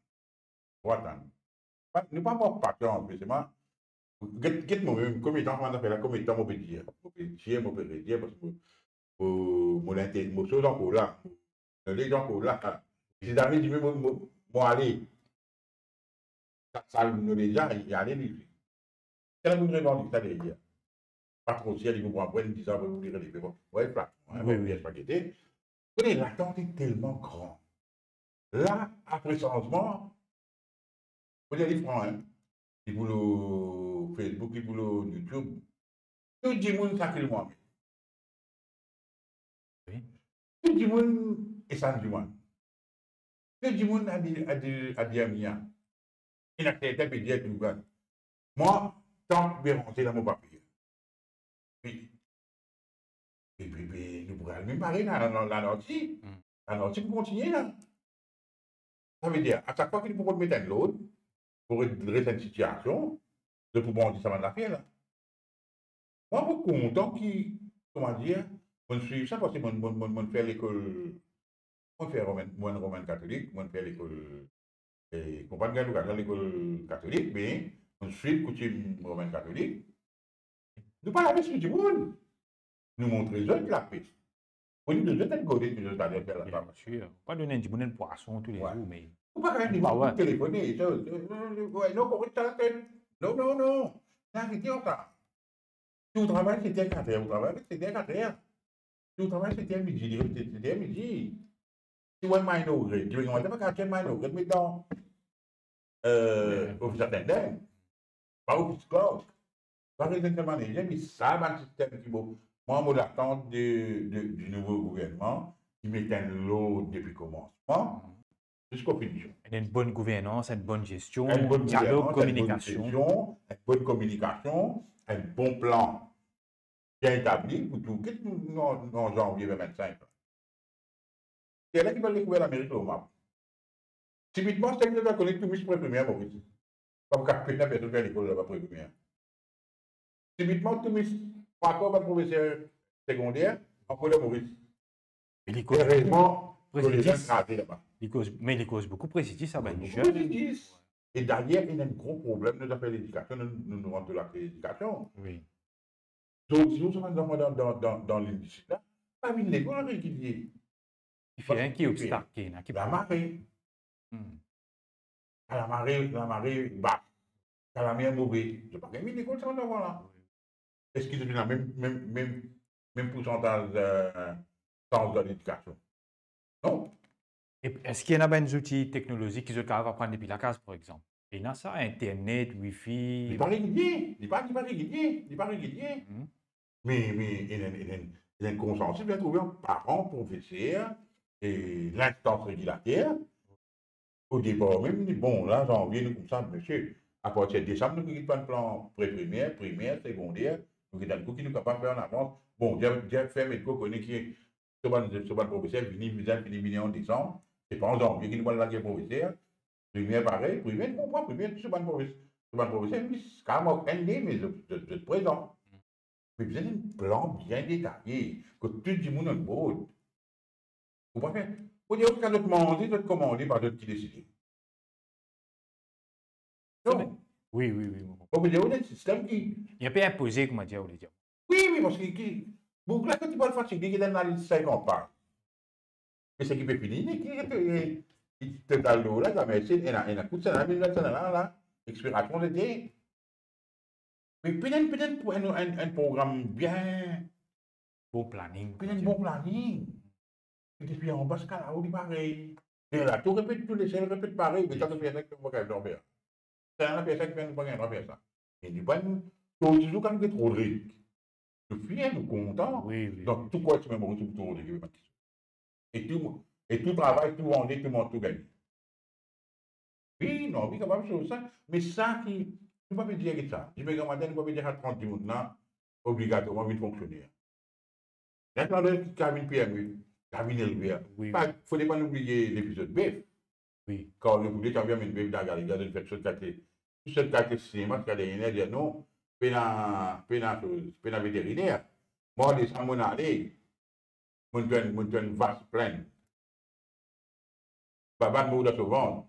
Tro atann. Pa, nou pa mank pasians, me selman, get, get mwa mem, komie tan, kouma zafer la, komie tan mo pe dir, mo pe dir, mo pe redir, parski mo, mo, mo linte-, mo soz ankor la, mo knowledge ankor la. Si zame dime mo, mo, mo ale, sa, sa knowledge la, li ale, li, li. Kan nou revandik sa deryer, pa tro ser, li pou pran pwen, dizan apre pou li releve. Bon, wi, flat, hein, wi, bon, wi, pies pa gete. Kone, latant li telman gran. La, apre sanzman, pou dir li fran, hein, li pou lor Facebook, li pou lor YouTube, tou dimoun sakil mwa mem. Wi. Tou dimoun esann dimoun. Tou dimoun adir, adir, adir mwa. Ena sertin pe dir tou, gard. Mwa, tan Beranze la, mo pa pe. Wi. Epi, epi, nou pou al mem parey la, la, la, lanarti. Hmm. Lanarti pou kontigne la. Savedir, a sak fwa ki nou pou met enn lord, pou redres enn sitiasion, zot pou bandi sa bann zafer la. Mwa, mo kontan ki, kouma dir, mo'nn swiv sa, parski mo'nn, mo'nn, mo'nn, mo'nn fer lekol, mo'nn fer Roman, mo'nn Roman Katolik, mo'nn fer lekol, eh, mo pa'nn gagn lokazion lekol Katolik, me mo'nn swiv koutim Roman Katolik. Nou pa lape sou dimoun. Nou montre zot lape. Ou li bezwin enn gode ki zot ale fer laba. Bien sûr. Pa donn enn dimoun enn pwason toulezour, me ou pa kapav dir telefone, so, so, so, so, ouais, non, korek sa, tel. Non, non, non. Arete sa. Si ou travay sete, kat er, ou travay sete, kat er. Si ou travay sete, midi, li res sete, midi. Si ou enn minority, dimoun pa kapav enn minority, met dan, euh, office attendant, pa office clerk, pa residential manager, me sa bann sistem ki bon. Mwa, mo dan latant de, de, di nouvo gouvernman ki met enn lord depi komansman ziska finision. Enn bonn gouvernans, enn bonn gestion, enn bonn dialog, gouvernans, enn bonn kominikasion. Gestion, enn bonn kominikasion, enn bon plan bien etabli pou tou, kit nou, nou, nou an zanvie vin vinn-sink la. Se la ki pou dekouver Lamerik lor map. Sibitman, seki nou kone, tou Miss pre-primer Moris. Pa pou kapav pena personn fer lekol laba pre-primer. Sibitman, tou Miss, ankor bann profeser segonder, ankor Moris. Me li koz, erezman, prezidis. Li koz, me li koz boukou prezidis a bann zenn. Boukou prezidis. E dayer, ena enn gro problem dan zafer ledikasion, nou, nou, nou rant dan lafer ledikasion. Wi. Zot, zot, zot, dan, dan, dan, dan, dan lil Disid la, pa vinn lekol regilie. Ki fer ki obstak, ki ena ki lamare. Hmm. Kan lamare, lamare bas, kan lamer move, zot pa gagn vinn lekol sa bann zanfan la. Eski zot ena mem, mem, mem, mem poursantaz, euh, sans dan ledikasion? Non. E eski ena bann zouti teknolozik ki zot kapav aprann depi lakaz, par exanp? Ena sa, internet, wifi? Li pa regilie, li pa, li pa regilie, li pa regilie. Hmm. Me, me, ena, ena, ena konsansis, bien trouve, ant paran, profeser e linstans regilater. O depar mem, li, bon, la, zanvie, nou koumsa, misie, apartir desam, nou kit bann plan pre-primer, primer, segonder, nou kit enn kou ki nou kapav fer an avans. Bon, dir, dir, fer met kou, kone ki so bann, so bann profeser vini, vini, vini, vini an desam, se pa an zanvie ki nou pou al large profeser. Primer parey, primer, nou konpran, primer, so bann profes-, so bann profeser, vini, kamarad, enn de, me zot, zot, zot prezan. Me bizin enn plan bien detaye, kot tou dimoun on board. Ou pa fer, pou dir, kan zot manze, zot komande, pa zot ki deside. Non. Wi, wi, wi, wi. Bon, pou dir, ou ena enn sistem ki... Li enpe inpoze, kouma dir, ou le dir. Wi, wi, parski ki, boug la, kan li pa fatige, li donn li sinkant paz. Me seki pe fini, li, ki, ki, ki total lor la, zame ese, ena, ena kout sa la, mil vat sa la, la, expirasion date. Me pena, pena pou enn, enn, enn program bien. Bon planning, pou dir. Pena bon planning. E depi anba ziska lao, li parey. E la, tou repet, tou lesel repet parey, me sa, tou fer sa, ki pa kapav fer. Sa, nou fer sa, ki pa kapav fer sa. E li pa nou, tou, touzour kan nou get Rodrig. Nou fier, nou kontan. Wi, wi. Donk, tou koumadir mem Moris, tou Rodrig, wi, pa de kestyon. E tou, e tou travay, tou vande, tou mont, tou gagne. Wi, nou anvi kapav soz sa, me sa ki, nou pa pe dir ki sa. Dime gramatin, nou pa pe dir sa trant dimoun la, obligatwarman vinn fonksioner. Ena enn lot ki kapav vinn P M E, kapav vinn elver. Wi. Pa, fode pa nou bliye lepizod bef. Wi. Karl Poulet ti amenn bef dan Galiga, zot fer sot kalite, tou sot kalite sinema, ti gade ena, dir non, pena, pena soz, pena veteriner. Mwa, desann, mo ale, mo trouv enn, mo trouv enn vas plin. Babad mor dan so vant.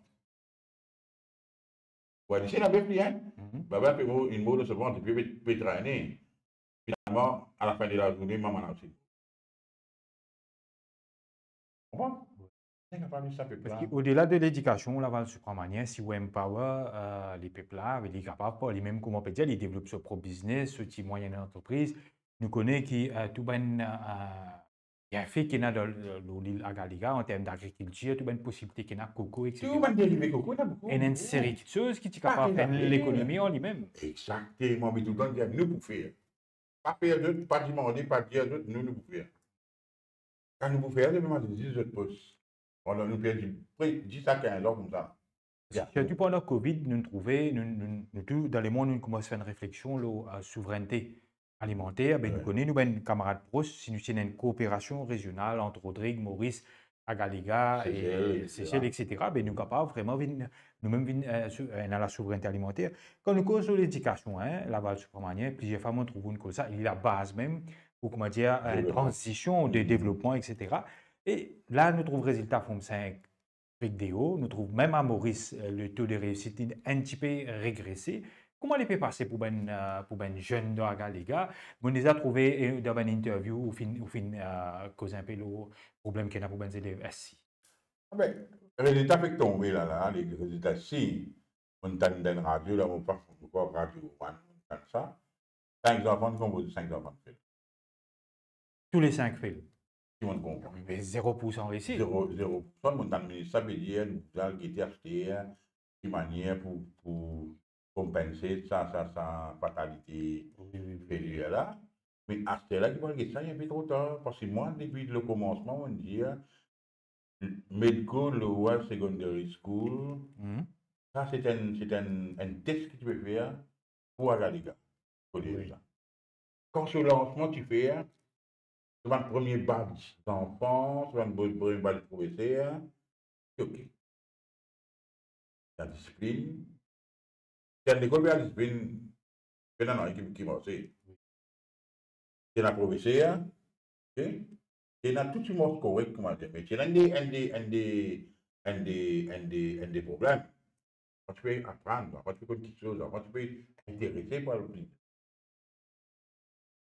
Wa, li ti ena bef li, hein? Mhm. Babad pe mor, inn mor dan so vant, epi pe, pe trene. Finalman, alafin de lazourne, mama la osi. Konpran? Li kapav sa pe... Parski odela de ledikasion, Laval Supramanien, si ou empower, euh, lepep la, li kapav par limem, kouma pe dir, li devlop so prop biznes, so ti mwayenn antrepriz. Nou kone ki, euh, tou bann, euh, bienfe ki ena dan, lor lil Agaliga, an term dagrikiltir, tou bann posibilite ki ena, koko, et cetera. Tou bann derive koko, ena boukou. Ena enn seri de soz ki ti kapav fer lekonomi an limem. Exakteman, me toultan dir nou pou fer. Pa fer zot, pa dimande, pa dir zot, nou, nou pou fer. Kan nou pou fer, zot mem al dir zot pos. Pandan nou perdi pre dis a kinz an koumsa. Sirtou pandan Covid, nou trouve, nou, nou, nou tou, dan lemond, nou koumans fer enn refleksion lor, euh, souvrennte alimanter. Be, nou kone, nou bann kamarad pros, si nou ti ena enn kooperasion rezional ant Rodrig, Moris, Agaliga, Sesel, et cetera, be, nou kapav vreman vinn, nou mem vinn, euh, sou-, euh, ena lasouvrennte alimanter. Kan nou koz lor ledikasion, hein, Laval Supramanien, plizier fwa, mo trouv nou koz sa, li labaz mem, pou, kouma dir, enn tranzision de devlopman, et cetera. E la, nou trouv rezilta Form Sink Creek Deo, nou trouv mem a Moris, euh, le to de reysit li enn tipe regrese. Kouma li pe pase pou bann, eh, pou bann zenn dan Agalega? Mo deza trouve, eh, dan bann interview ou finn, ou finn, eh, koz inpe lor problem ki ena pou bann zelev S C. Abe, rezilta fek tonbe la, la, le rezilta si, mo tann dan radio la, mo pa, mo krwar Radio One, mo tann sa. Sink zanfan, konpoze sink zanfan fel. Tou le sink fel. Ki mo konpran. Me zero pour san resi. Zero, zero pour san, mo tann minis sa pe dir, nou al gete aster, ki manier pou, pou konpanse sa, sa, sa fatalite, wi, wi, wi, failure la. Me aster la, ki pou get sa, li inpe tro tar. Parski mwa, depi le komansman, mo dir, Medco Lower Secondary School, mhm, sa, se enn, se enn, enn tes ki ti pe fer pou Agalega, kolez la. Wi. Kan so lansman ti fer, so bann premie badj zanfan, so bann bo-, premie badj profeser, ti ok. Ena disiplin. Ti ena lekol pe ena disiplin, pena nanye ki, ki marse. Ti ena profeser, ok? Ti ena tou ti mars korek, kouma dir, me ti ena enn de, enn de, enn de, enn de, enn de, enn de problem. Kan ti pe aprann, kan ti pe konn kiksoz, kan ti pe interese pou al pli.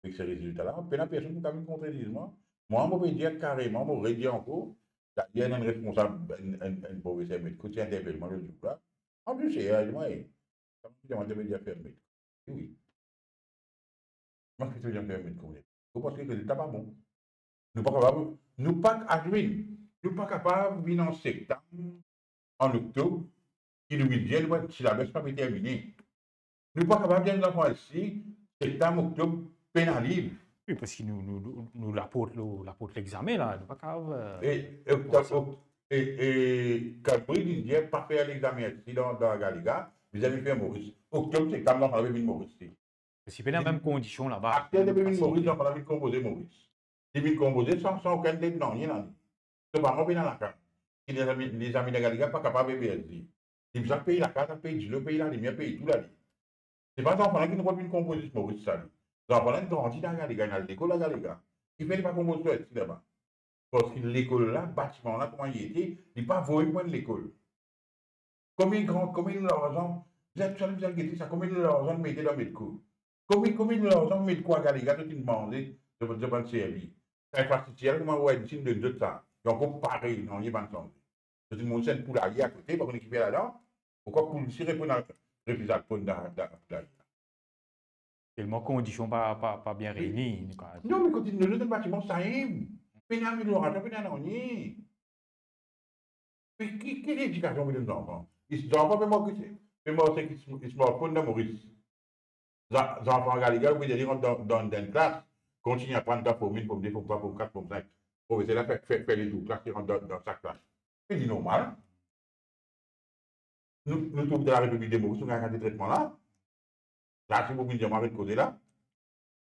Avek se rezilta la, pena personn ki kapav kontredir mwa. Mwa, mo pe dir kareman, mo redir ankor, dayer, enn responsab, enn, enn, enn profeser Medco ti interpel mwa lot zour la. An plis, eh, li dir mwa, eh, sa ki demann, demann fer Medco. Wi. Mwa, ki demann fer Medco. Ou panse ki rezilta pa bon? Nou pa kapav, nou pa, Ashwin, nou pa kapav vinn an septam, an oktob, ki nou vinn dir, nou, silabes pa pe termine. Nou pa kapav dir nou zanfan isi, septam, oktob, pena liv. Wi, parski nou, nou, nou, nou laport, nou laport lexame la, nou pa kapav, eh, e, e, oktob, ok, e, e, Cambridge inn dir pa fer lexame isi dan, dan Agalega, bizin fer Moris. Oktob, septam, zanfan la pe vinn Moris isi. Parski pena mem kondision laba. Aster li pe vinn Moris, zanfan la vinn konpoze Moris. Li vinn konpoze san, san okenn ded nanye lane. So paran pena lakaz. Ki lezami, lezami dan Agalega pa kapav eberz li. Li bizin pey lakaz, pey dilo, pey lalimier, pey tou lane. Se pa zanfan la ki nou konn vinn konpoze Moris sa li. Zanfan la inn grandi dan Agalega, inn al lekol Agalega. Kifer li pa konpoze isi laba? Parski lekol la, batiman la, kouma li ete, li pa voye pou enn lekol. Konbien gran, konbien nou larzan, bizin tou sa, bizin gete sa, konbien nou larzan nou mete dan Medco? Konbien, konbien nou larzan nou Medco Agalega, zot inn manze, zot, zot bann servi? Sa infrastriktir la, kouma ou inn donn zot sa, li ankor parey, nanye pa'nn sanze. Zot inn monte enn poulaye akote, pa kone ki fer ladan, oukwa poul isi reponn al, refiz al ponn dan, dan poulaye la. Telman kondision pa, pa, pa bien reini, nou kapav dir. Non, me kote nou, nou batiman sa mem, pena ameliorasion, pena nanye. Me ki, ki ledikasion pou donn zanfan? Is-, zanfan pe mars, pe mars ek is-, smartphone dan Moris. Za-, zanfan Agalega, ou pe dir li rant dan, dan, dan enn klas, kontign aprann dan form inn, form de, form trwa, form kat, form sink. Profeser la fer, fer, fer letour klas, li rant dan, dan sak klas. Se li normal. Nou, nou trouv dan Larepiblik de Moris, nou gagn sa tretman la. La, si ou vinn dir mwa, aret koze la.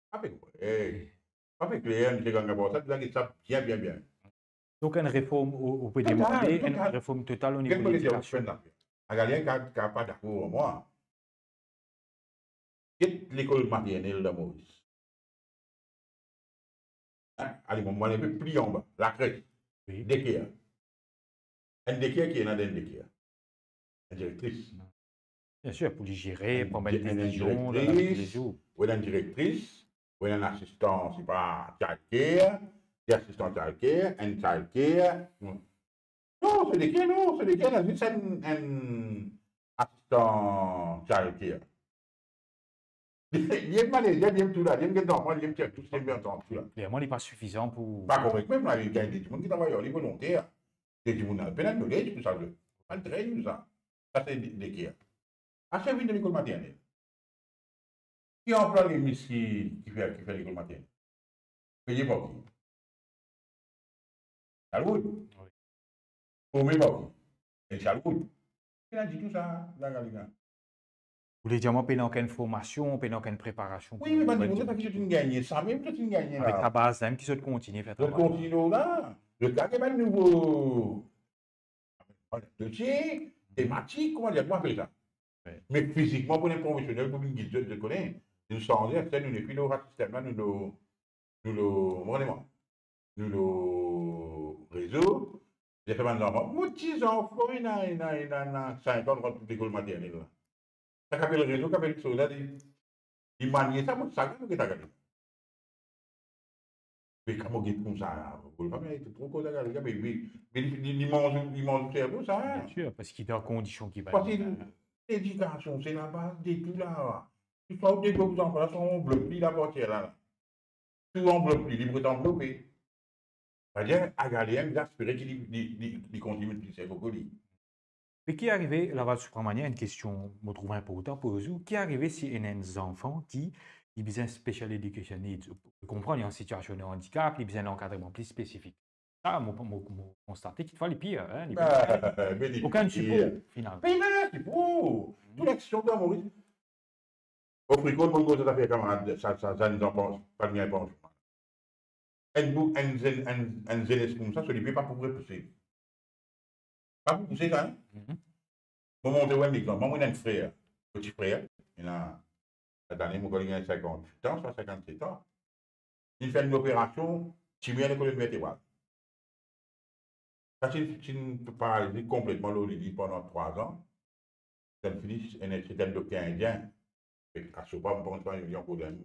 Pa pe kler, eh, pa pe kler, misie Ganga Prasad, la, get sa bien, bien, bien. Donk, enn reform, ou, ou pe demande enn reform total o nivo ledikasion. Agalega ka, ka pa dakor ar mwa. Get lekol maternel dan Moris. Hein? Ale, mo, mo al inpe pli anba, lakres. Wi. Daycare. Enn daycare, ki ena dan enn daycare? Enn direktris. Biensir, pou li zere, pou met desizion dan lavi toulezour. Ou ena enn direktris, ou ena enn asistan, sepa, childcare, enn asistan childcare, enn childcare. Non, se daycare, non, se daycare, ena zis enn, enn asistan childcare. Li, li enn manager, li enn tou la, li enn get zanfan, li enn tir tou, li enn antan tou la. Klerman, li pa sifizan pou... Pa korek mem la, li gagn de dimoun ki travay ar li volonter. De dimoun la pena knowledge pou sa, pa train pou sa. Sa se de, daycare. Aster vinn dan lekol maternel. Ki anplwaye mis ki, ki fer, ki fer lekol maternel? Peye par ki? Charlwood. Wi. Forme par ki? Enn Charlwood. Pena ditou sa, la, la, la. Ou le dir mwa, pena okenn formasion, pena okenn preparasion. Wi, pou me bann dimoun sa ki zot inn gagne, sa mem zot inn gagne la. Avek sa baz la mem ki zot kontigne fer travay. Zot kontigne la. Zot gagn bann nouvo dosie, tematik, kouma dir, kouma apel sa? Wi. Me fizikman, pou enn profesionel, pou vinn gid zot, zot kone, nou sanze, aster nou nepli lor sa sistem la, nou lor, nou lor, mo kone mwa, nou lor rezo, li fer bann zanfan. Mo ti zanfan, ena, ena, ena, ena sink an, rant lekol maternel la. Sa ki apel rezo, ki apel sola, li, li manie sa, mo sa ki mo gete gade. Me kan mo get koumsa, mo pa bien, li tro koz a gade, me, me, me li, li, li manz, li manz servo sa, hein. Bien sûr, parce qu'il est en condition qui va Fasil. Ledikasion, se labaz de tou la. Swa ou degouv zanfan la, swa ou blok li, laparti la, la. Swa ou blok li, li pou ret anvlope. Savedir, Agalien, li aspire ki li, li, li, li kontinie plis servo ki li. Me ki arive, Laval Supramania, enn kestion mo trouv inportan poz ou, ki arive si ena enn zanfan ki, li bizin special education needs, ou konpran, li an sitiasion de andikap, li bizin lankadreman pli spesifik. Sa, mo, mo, mo konstate ki twa li pir, hein, li bizin okenn sipor, finalman. Pena sipor. Tou leksion dan Moris. Ofri kot, mo koz zafer kamarad, sa, sa, sa, nou anpans, pa bien anpans. Enn bou, enn zenn, enn, enn zenes koumsa, so lipie pa pou repouse. Pa pou pouse sa, hein? Mo montre ou enn lexanp. Mwa, mo ena enn frer. Mo ti frer, ena, ladane, mo krwar li gagn sinkant-wit an, swa sinkant-set an. Li fer enn operasion, timer dan kolonn vertebral. Sa ti, ti paralize konpletman lor lili pandan trwa an. Sa fini, ena, se enn dokter indien. Ek Asopa, mo pa konn si li ankor dan,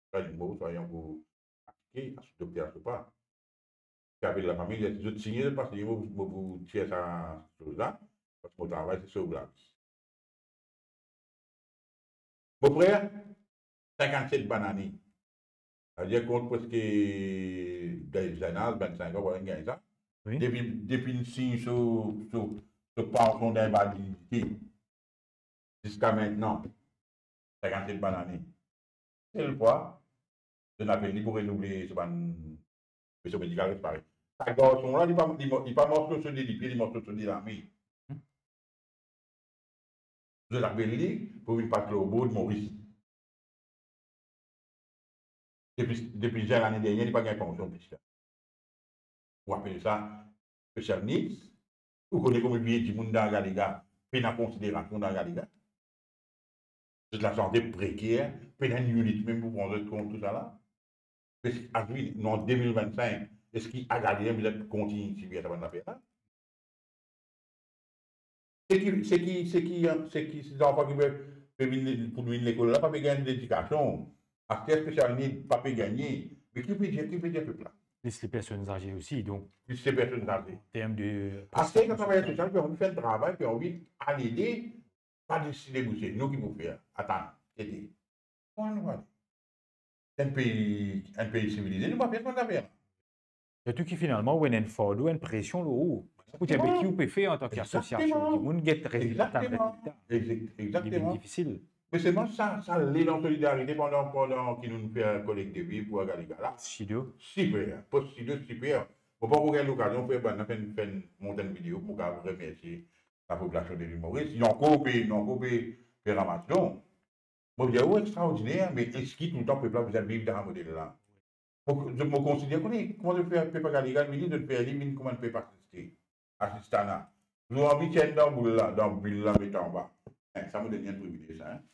swa li mor, swa li ankor atake, Aso-, dokter Asopa. Ki apel lafami, li dir, zot signe, zot pa signe, mo, mo pou tir sa soz la, parski mo travay se sov lavi. Mo frer, sinkant-set bann ane. Savedir kont preske de, zenn az, vinn-sink an, vwala, gagn sa. Wi. Depi, depi li sign so, so, so pansion d'invalidite ziska mintnan, sinkant-set bann ane. Sel fwa, zot apel li pou renouvle so bann, so medikal, res parey. Sa garson la, li pa, li mo-, li pa mars lor so de lipie, li mars lor so de lame. Zot apel li pou vinn pas lor bord Moris. Depi, depi zin lane dernie, li pa gagn pansion plis la. Ou apel sa special needs? Ou kone konbien dimoun dan Agalega pena konsiderasion dan Agalega? Zot lasante preker, pena enn unit mem pou pran zot kont tousala. Me aster, nou an de mil vinn-sink, eski Agalega bizin kontinie sibir sa bann zafer la? Seki, seki, seki, seki zanfan ki pe, pe vinn, pou vinn lekol la, pa pe gagn ledikasion. Aster special need pa pe gagne. Me ki pe dir, ki pe dir pep la? Plis les personnes âgées aussi, donc. Plis les personnes âgées. En termes de... Aster, kan travayer sosial pe anvi fer travay, pe anvi al ede, pa deside bouse, nou ki pou fer? Atann, ede. Kouma nou ale? Enn pei, enn pei sivilize, nou pa fer sa bann zafer la. Sirtou ki finalman, ou ena enn fardo, enn presion lor ou. Ou dir, be ki ou pe fer antan ki asosiasion? Egzakteman. Dimoun get rezilta, rezilta. Egzakteman. Egzak-, egzakteman. Li vinn difisil. Me selman sa, sa lelan solidarite pandan, pandan ki nou fer kolek de vi pou Agalega la. Sido. Siper, post Sido, siper. Mo pa ankor gagn lokazion fer bann, fer, fer mont enn video pou mo kapav remersie lapopilasion de Lil Moris. Li ankor pe, li ankor pe, pe ramas don. Mo dir ou extraordiner, me eski toultan pep la bizin viv dan sa model la? Mo, mo konsidere kouma, kouma zot fer pep Agalega vini, zot fer li vinn kouma enn pep asiste, asistana. Zot anvi tir enn dan boul la, dan bil la, met anba. Eh, sa mo donn li enn privilez sa, hein.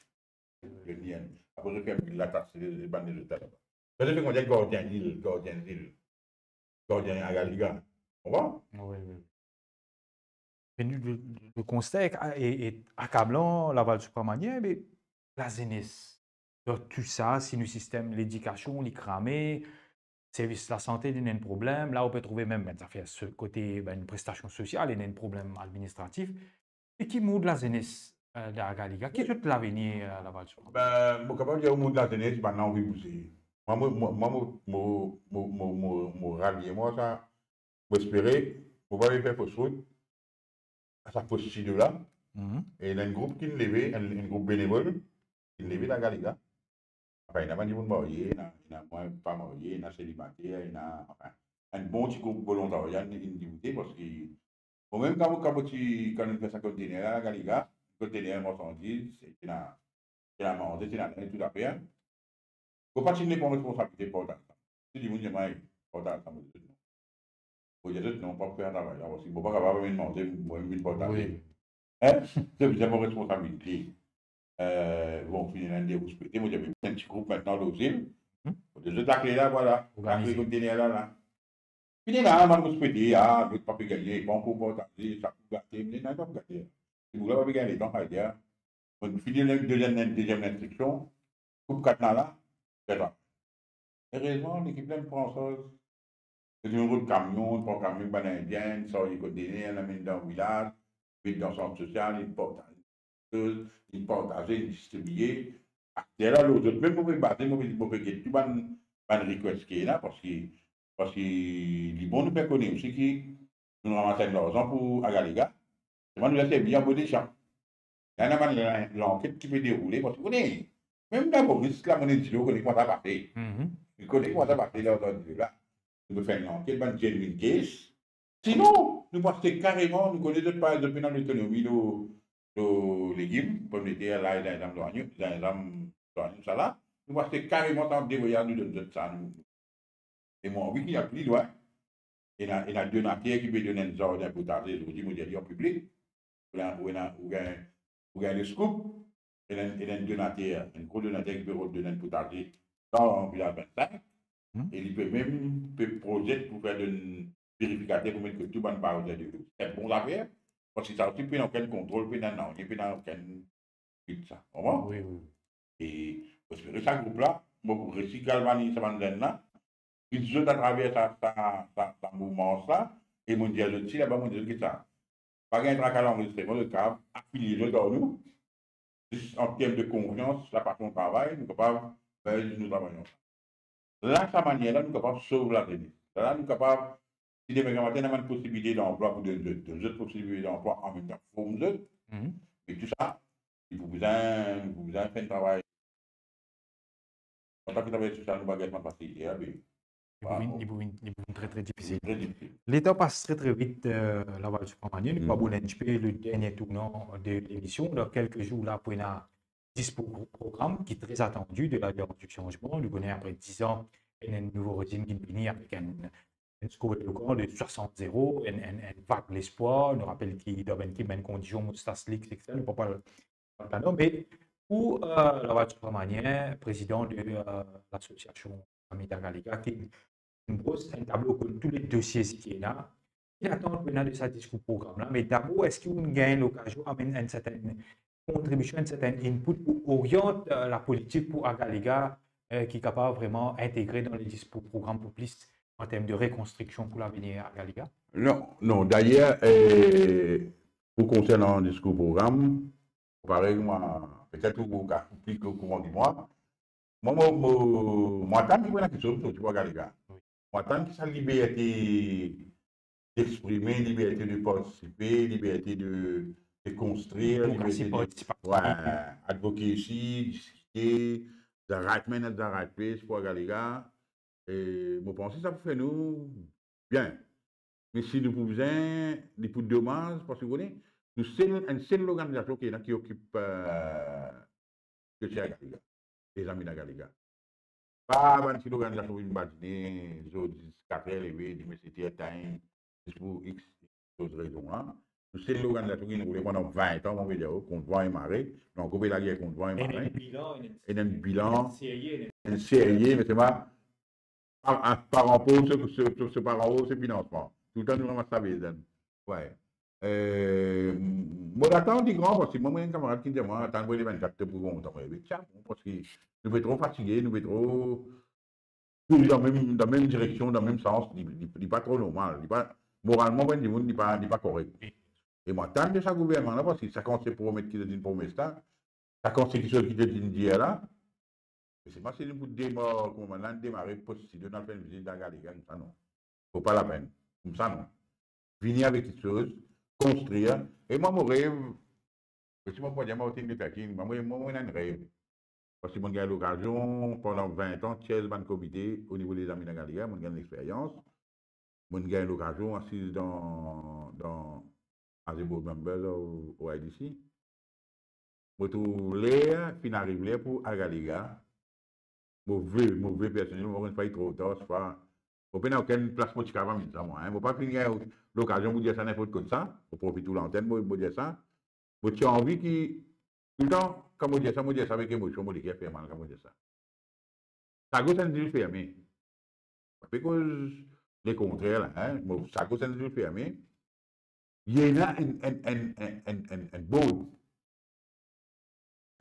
Donn li enn. Apre zot fer bil la, tas bann lezot la laba. Sa zot fer kouma dir gardien lil, gardien lil. Gardien Agalega. Konpran? Wi, wi. E nou, le, le konsta e, e, e akablan, Laval Supramania, me lazenes, dan tou sa, si nou sistem ledikasion, li krame, servis lasante, li ena enn problem, la ou pe trouve mem, mem zafer so-, kote, be, enn prestasion sosial, li ena enn problem administratif. E ki mor lazenes, eh, dan Agalega? Ki zot lavenir, eh, Laval Supramania? Be, mo kapav dir ou mor lazenes, bann la anvi bouze. Mwa, mo, mo, mwa, mo, mo ralie mwa sa, mo espere, mo pa pe fer fos rot, a sa post Sido la, ena enn group ki leve, enn, enn group benevol, ki leve dan Agalega. Anfin, ena bann dimoun marye, ena, ena mwa pa marye, ena selibater, ena, anfin, enn bon ti group volontarya, inn, inn diboute, parski mwa mem, kan mo, kan mo ti, kan nou fer sa kontener la, Agalega, kontener marsandiz, ena, ena manze, ena linz, tou zafer. Mo pa ti inn pran responsabilite partaz sa. Si dimoun dir mwa partaz sa, mo dir zot non. Mo dir zot non, pa pou fer travay la, parski mo pa kapav amenn manze, mo mem vinn partaze. Wi. Hein? Se bizin pran responsabilite. Eh, bon, fini ena enn de rous pete, mo dir, be, enn ti group mintnan lor zil. Mo dir zot lakle la, vwala. Lakle kontener la, la. Fini ena bann rous pete, ah, lot pa pe gagne, pa ankor partaze, sa pou gate, me non, pa pou gate. Ti boug la pa pe gagn letan, sa vedir, Bon, fini le deziem, deziem instriksion, koup katna la, fer sa. Erezman, lekip la inn pran sars. Zot inn rod kamion, pran kamion bann Indien, sarze kontener, amenn dan vilaz, met dan sant sosial, inn partaze, inn partaze, inn distribie. Aster la, lor zot mem mo pe baze, mo pe, mo pe get tou bann, bann request ki ena, parski, parski li bon nou fer kone osi ki nou ramas enn larzan pou Agalega. Selman nou la servi an bo desan. Ena bann lan-, lanket ki pe deroule, parski ou kone, mem dan Moris la, mo dir ou, ou kone kouma sa pase. Mhm. Ou kone kouma sa pase, larzan dir la. Nou pe fer enn lanket, bann genuine case. Sinon, nou pou aste kareman, nou kone zot pa, zot pena lotonomi lor, lor legim, pomdeter, lay, zinzam, zwanyo, zinzam, zwanyo, sa la. Nou pou aste kareman, tann de voyaz, nou donn zot sa, nou. E mo anvi ki al pli lwin. Ena, ena donater ki pe donn enn zardin potaze zordi, mo dir li an piblik. Ou ena, ou ena, ou gagn, ou gagn le scoop. Ena, ena enn donater, enn gro donater ki pe donn enn potaze dan vilaz vennsenk. Hmm. E li pe mem pe prozet pou fer enn pirifikater pou met kot tou bann baroder delo. Se enn bon zafer, parski sa osi pena okenn kontrol, pena nanye, pena okenn lit sa. Konpran? Wi, wi, wi. E mo espere sa group la, mo pou resi galvaniz sa bann zenn la, vinn zot atraver sa, sa, sa, sa mouvman sa, e mo dir zot, si laba, mo dir zot ki sa. Pa gagn traka lanrezistreman, zot kapav afilie zot ar nou. Zis an term de konfians, lafason travay, nou kapav, ben, nou travay ansanm. La, sa manier la, nou kapav sov lazenes. La, nou kapav, si demin gramatin, ena bann posibilite danplwa pou donn zot, donn zot posibilite danplwa, anmemtan form zot. Mhm. E tou sa, li pou bizin, li pou bizin fer enn travay. Antan ki travayer sosial, nou pa gagn fasilite la, be, li pou vinn, li pou vinn, li pou vinn tre, tre difisil. Tre difisil. Letan pas tre, tre vit, euh, Laval Subramanian, nou pou abonn enn tipe le dernie tournan de lemision. Dan kelke zour la, pou ena dis pou gro program ki tre atandi de l'Alliance du Changement. Nou kone apre diz an, ena enn nouvo rezim ki vini avek enn, enn skor elokan de swasant zero, enn, enn, enn vag lespwar. Nou rapel ki dan bann, ki bann kondision, moustas lis, etsetera. Nou pa pral, pral pale, me pou, euh, Laval Subramanian, prezidan de, euh, lasosiasion Ami d'Agalega, ki inn bros enn tablo kot tou le dosie ki ena. Ki latant ou ena de sa diskour program la? Me dabor, eski ou gagn lokazion amenn enn sertenn kontribision, enn sertenn input pou oriant, euh, lapolitik pou Agalega, euh, ki kapav vreman integre dan le diskour program pou plis an term de rekonstriksion pou lavenir Agalega? Non, non. Dayer, euh, pou konsernan diskour program, parey mwa, petet ou, ou, ou pli okouran ki mwa, Mwa, mo, mo, mo atann ki pou ena kiksoz sorti pou Agalega. Wi. Mo atann ki sa liberte d'exprime, liberte de partisipe, liberte de, de konstrir, liberte de, wi, advocacy, diskite, the right man at the right place pou Agalega. E mo panse sa pou fer nou bien. Me si nou pou bizin, li pou domaz, parski ou kone, nou sel, enn sel lorganizasion ki ena ki okip, euh, ki ti Agalega, Lezami d'Agalega. Pa bann ti lorganizasion ki vinn badine, zordi zis kater leve, dimin seter, tann, zis pou X, X rezon la. Nou sel lorganizasion ki inn roule pandan vin an, mo pe dir ou, kont van e mare, nou ankor pe lager kont van e mare. Ena enn bilan, ena enn bilan, ena enn serie, ena enn serie, me selman, a, a, paran pov, se, se, se, se paran pov, se finansman. Toultan nou ramas sa bezwenn. Wi. Eh, mo atann li gran, parski mwa, mo enn kamarad ki dir mwa, atann pou le vennkat, to pou kontan. Mo dir, tia, bon, parski nou pe tro fatige, nou pe tro, touzour dan mem, dan mem direksion, dan mem sans, li, li, li pa tro normal, li pa, moralman, pou enn dimoun, li pa, li pa korek. E mo atann de sa gouvernman la, parski sa kantite promet ki zot inn promet la, sa kantite kiksoz ki zot inn dir la, me selman si nou pou demar, kouma bann la demare, post si nou al fer enn vizit dan Agalega, koumsa non. Fo pa lapenn. Koumsa non. Vini avek kiksoz, konstrir. E mwa, mo rev, si mo pou dir, mo ti inn Burger King, mwa, mo, mo, mo ena enn rev. Parski mo gagn lokazion, pandan vin an, tir bann komite o nivo Lezami d'Agalega, mo gagn lexperyans. Mo gagn lokazion asiz dan, dan, as a board member o, o I D C. Mo trouv ler finn ariv ler pou Agalega. Mo ve, mo ve personelman, mo konn pa li tro tar, swa mo pena okenn plas mo ti kapav amenn sa mwa, en. Mo pa finn gagn lokazion pou dir sa ninport kot sa, mo profit ou lantenn, mo, mo dir sa. Mo ti anvi ki, toultan, kan mo dir sa, mo dir sa avek emosion, mo leker fer mal kan mo dir sa. Sago se enn zil ferme. Pa pe koz lekontrer la, en. Mo, Sago se enn zil ferme. Li ena enn, enn, enn board.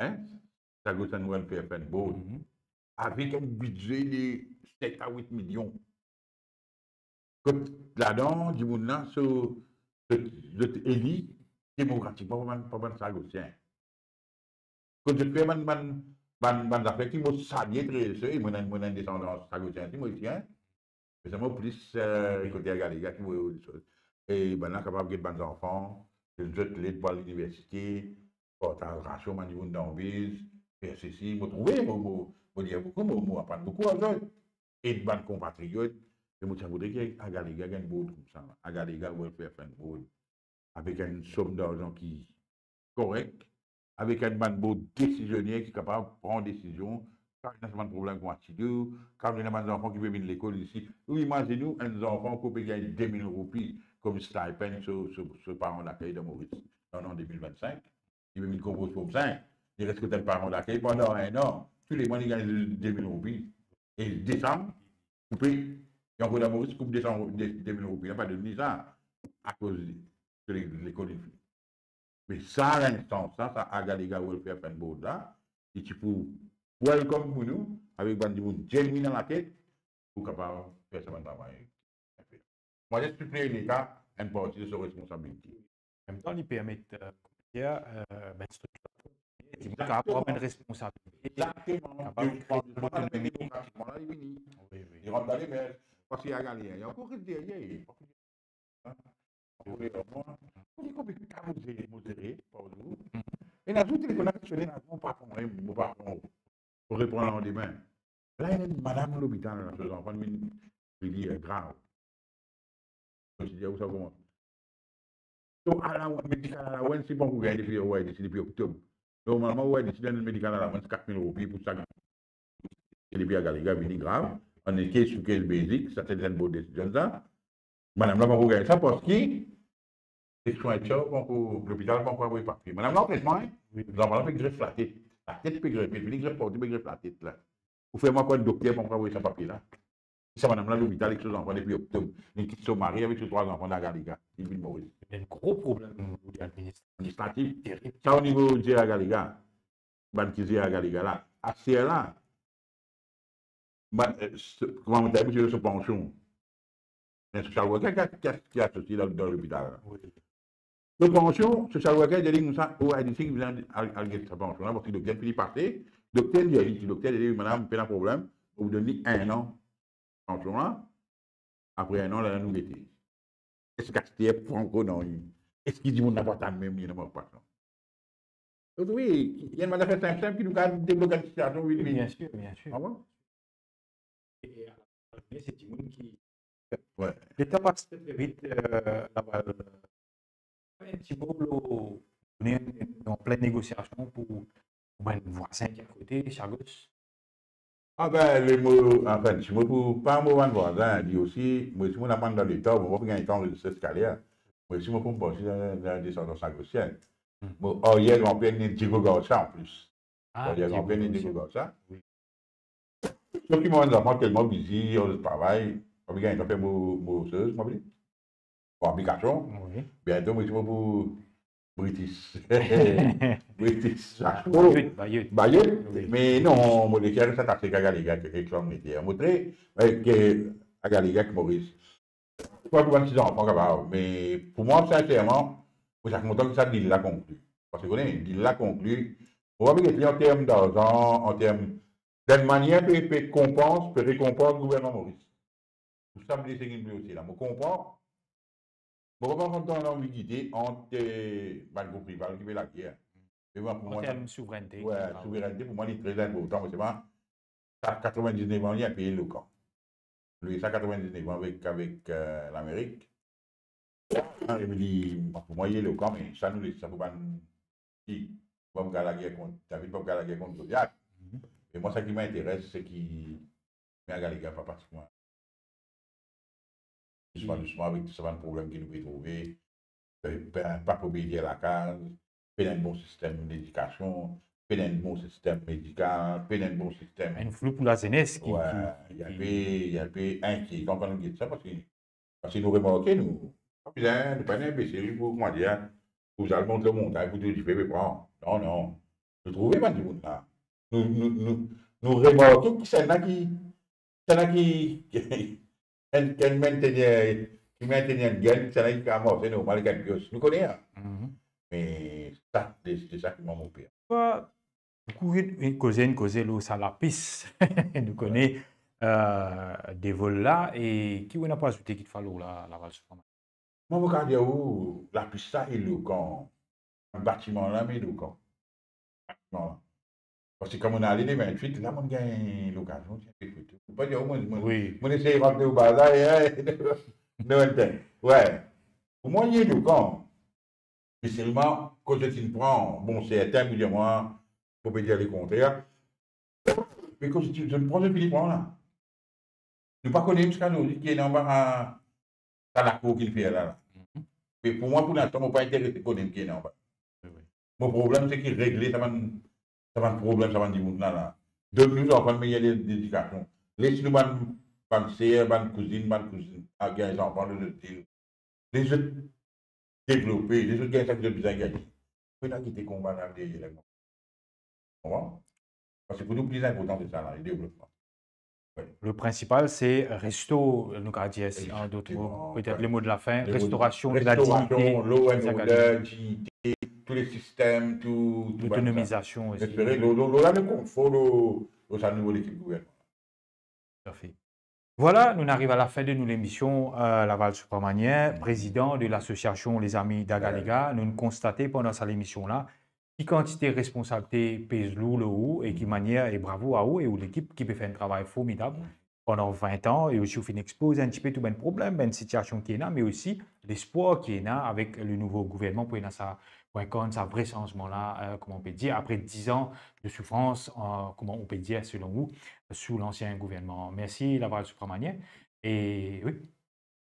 hein, Sagosian Welfare Fund Board, avek enn bidze de set a wit milion. Kot ladan, dimoun la, so, zot, zot eli demokratikman par bann, par bann Sagosien. Kot zot fer bann, bann, bann, bann zafer ki mo salie tre, se, mo ena, mo ena enn desandans Sagosien, si mo isi, hein. Me selman plis, eh, kote Agalega ki mo, e bann la kapav get bann zanfan, donn zot led pou al liniversite, partaz rasion bann dimoun dan biz, fer sesi, mo trouve, mo, mo, mo lir boukou, mo, mo aprann boukou ar zot. Ed bann konpatriot, e mo ti a voudre ki Agalega gagn board koumsa, Agalega Welfare Fund Board, avek enn som darzan ki korek, avek enn bann board desizionier ki kapav pran desizion, kan ena bann problem kouma ATIDEO, kan ena bann zanfan ki pe vinn lekol isi. Ou imazinn ou, enn zanfan ki pe gagn de mil roupi kom stipend so, so, so paran dakey dan Moris, dan, dan de mil vinn-sink, li pe vinn konpoz Form Cinq, li res kot enn paran dakey pandan enn an, tou le mwa li gagn de mil roupi. E desam, koupe, li ankor dan Moris, koup de san, de, de mil roupi, la pa donn li sa, akoz so le-, lekol inn fini. Me sa linstans la, sa Agalega Welfare Fund Board la, li ti pou welcome pou nou, avek bann dimoun genuine dan latet, pou kapav fer sa bann travay. Mo zis sipliye Leta enn parti de so responsabilite. An mem tan, li permet, eh, koumsa, eh, bann striktir, li kapav pran bann responsabilite, Exactement. Kapav Li pran kreye so lotonomi. Demokratikman la, li vini. Wi, wi. Li rant dan lemers, parski Agalega, li ankor res deryer, li pa pou, hein? Ankor deryer mwa. Pou dir konbien ka mo zere, mo zere par zour. Ena zour telefonn la sone, mo pa pran, mo pa pran. Pou repran landime. La, ena enn madam lopital, so zanfan vinn, li dir, grav. Mo ti dir, ou sa kouma? So, alaw-, medical allowance, li pankor gagn depi, OIDC, depi oktob. Normalman, OIDC donn medical allowance kat mil roupi pou sak. E depi Agalega vini, grav, ann ete sou case basic, sa se enn board desizion sa. Madam la pankor gagn sa parski seksyon H R pankor, lopital pankor avoy papie. Madam la an tretman, hein? Wi. Zanfan la pe gref latet. Latet pe gref, fini gref partou, pe gref latet la. Ou fer mwa krwar dokter pankor avoy sa papie la. Sa madam la lopital ek so zanfan depi oktob. Li kit so mari avek so trwa zanfan dan Agalega. Li vinn Moris. Enn gro problem o nivo administratif. Administratif. Terib. Sa o nivo dir Agalega. Bann ki dir Agalega la. Aster la, bann, eh, s-, kouma mo ti dir, so pansion. Enn social worker ki, ki, ki asosie dan, dan lopital la. Wi. So pansion, social worker dir li koumsa, OIDC ki bizin al, al get sa pansion la, parski dokter fini pase, dokter dir li, dokter dir li, madam, pena problem, mo pou donn li enn an pansion la, apre enn an, la, nou mete. Eski aster pran ankor nanye? Eski dimoun la pa tann mem, li ena mwa pansion? Donk wi, li enn bann zafer sinp, sinp ki nou kapav deblok enn sitiasion vit, vit. Bien sir, bien sir. Ah bon? E, eh, se dimoun ki... Wi. Letan pas tre, tre vit, eh, Laval. Enn ti mo lor, nou an plen negosiasion pou, pou bann vwazin ki akote, Chagos. Ah ben, le mo, anfin, ti mo pou, pa mo bann vwazin, li osi, mo osi mo aprann dan Leta, mo pa pou gagn tan res eskalie. Mo osi mo pou parti dan, dan desandans Sagosien. Hmm. Mo aryer granper inn Diego Garcia an plis. Ah, Diego Garcia. Aryer granper inn Diego Garcia. Wi. Sof ki mo bann zanfan telman bizi, ar zot travay, pa pou gagn tan fer mo, mo soz, mo apel li. Bon, aplikasion. Wi. Biento, mo ti mo pou British. British. Bayot, Bayot. Bayot. Wi. Me non, mo leker sa ta fek Agalega, ki reklamm leker. Mo tre, eh, ki Agalega ek Moris. Kwa pou bann ti zanfan kapav. Me pou mwa, sinserman, mo ti a kontan ki sa deal la konkli. Parski, kone, deal la konkli, mo pa pe get li an term darzan, an term, dan enn manier pe, pe konpans, pe rekonpans gouvernman Moris. Pou sa blese ki inn blese la. Mo konpran. Mo konpran kan ena anbigite ant, eh, bann group rival ki pe lager. Me bon, pou mwa, an term souvrennte, wi, ah, souvrennte, pou mwa, li tre inportan, parski sa, katrevin-diz-nef an, li inpe elokan. Li sa katrevin-diz-nef an avek, avek, eh, Lamerik. Ah, li, pou mwa, li elokan, me sa nou les sa pou bann ki, pou pa gagn lager kont David, pou pa gagn lager kont Goliath. Mhm. E mwa, sa ki m'interes, se ki, me Agalega pa parti kouma. Dousman, dousman, avek tou sa bann problem ki nou pe trouve, eh, pa, pa pou bidze lakaz, pena enn bon sistem ledikasion, pena enn bon sistem medikal, pena enn bon sistem... Enn flou pou lazenes ki, wi, ki, ki, inpe, inpe inkietan kan nou get sa, parski, parski nou remarke, nou, pa bizin, nou pa ena inbesil pou, kouma dir, pou al mont lor montagn, pou dir dife pe pran. Non, non. Nou trouve bann dimoun la. Nou, nou, nou, nou remarke ki sannla ki, sannla ki, ki enn, ki enn mintenie, ki mintenie enn gagn, sannla ki kapav mars normal, gagn pies. Nou kone, an. Mhm. Me sa, se, se sa ki mwa mo per. Boukou, inn koze, inn koze lor sa lapis. Nou kone, euh, devol la, e ki ou ena pou azoute kitfwa lor la, Laval Sou Fromagnè? Mwa, mo kapav dir ou, lapis la elokan. Batiman la, me elokan. Batiman la. Parski kan mo'nn ale le vintwit, la mo'nn gagn lokazion tir de foto. Fo pa dir ou, mo'nn, mo'nn, wi, mo'nn esey rant o bazar, e, e, non, non, we. Pou mwa, li elokan. Me selman, kan zot inn pran, bon, sertin pou dir mwa, fo pa dir lekontrer, me kan zot, zot inn pran, zot fini pran la. Nou pa kone ziska zordi ki ena anba sa lakour ki'nn fer la, la. Mhm. Me pou mwa, pou linstan, mo pa interese kone ki ena anba. Wi, wi. Mo problem, se ki regle sa bann, sa bann problem, sa bann dimoun la, la. Donn nou zanfan meyer le-, ledikasion. Les nou bann, bann ser, bann kouzinn, bann kouzinn, a gagn zanfan, nou, nou, les zot devlope, les zot gagn sa ki zot bizin gagne. Fode pa kite konba la deryer, la. Konpran? Parski pou nou, pli inportan, se sa la, le devlopman. Wi. Le prinsipal, se resto, nou kapav dir, an dot mo, petet le mo de la fin, restorasion de la dignite, lo, enn order, dignite, tou le sistem, tou, tou bann sa. Lotonomizasion osi. Espere, lo, lo, lo, la, nou kont for lo, lo sa nouvo lekip gouvernman. Parfe. Vwala, nou ariv a la fin de nou lemision, euh, Laval Sou Fromagnè, prezidan de lasosiasion Lezami Dagalega. Nou'nn konstate pandan sa lemision la, ki kantite responsabilite pez lour lor ou e ki manier, e bravo a ou e ou lekip ki pe fer enn travay formidab pandan vin an, e osi ou finn expoz enn tipe tou bann problem, bann sitiasion ki ena, me osi lespwar ki ena avek le nouvo gouvernman pou ena sa, pou inkarn sa vre sanzman la, euh, kouma ou pe dir, apre diz an de soufrans, euh, kouma ou pe dir, selon ou, sou lansien gouvernman. Mersi, Laval Sou Fromagnè. E wi.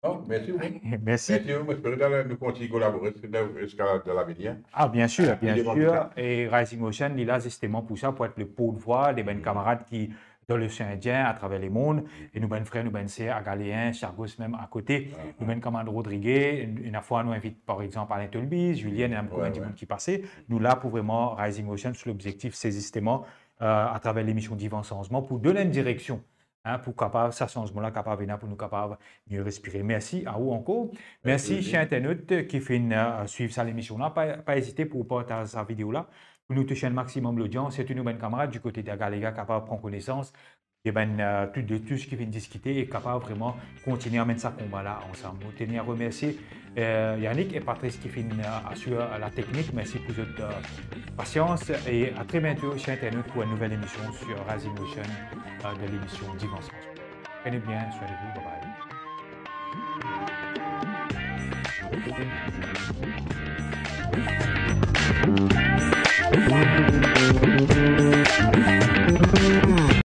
Non, mersi, wi. Mersi. Mersi, wi. Mo espere nou kontign kolabore ziska, ziska dan lavenir. Ah, bien sir, bien sir. E Rising Ocean, li la zisteman pou sa, pou et le portvwa de bann kamarad ki dan losean Indien, atraver lemond, e nou bann frer, nou bann ser, a Galeen, Chagos, mem akote, nou bann kamarad Rodrige, ena fwa nou invit, par exanp, Alain Tolbiz, Julienne, ena boukou bann dimoun ki pase. Nou la pou vreman Rising Ocean, so lobzektif, se zisteman, euh, atraver lemision Divan Sanzman, pou donn enn direksion, hein, pou kapav, sa sanzman la kapav vini, pou nou kapav mie respire. Mersi a ou ankor. Mersi, cher internaute ki finn, euh, swiv sa lemision la. Pa, pa ezite pou partaz sa video la, pou nou touse enn maximum lodians, sirtou nou bann kamarad di kote de Galega kapav pran konesans de bann, euh, tou, de tou seki finn diskite e kapav vreman kontigne amenn sa konba la ansam. Nou teni a remersie, euh, Yannick e Patrice ki finn, euh, asir la teknik. Mersi pou zot, euh, pasians e a tre biento, cher internaute, pou enn nouvel emision sur Rising Ocean, euh, de lemision Divan Sanzman. Prenez bien soin de vous. Bye bye.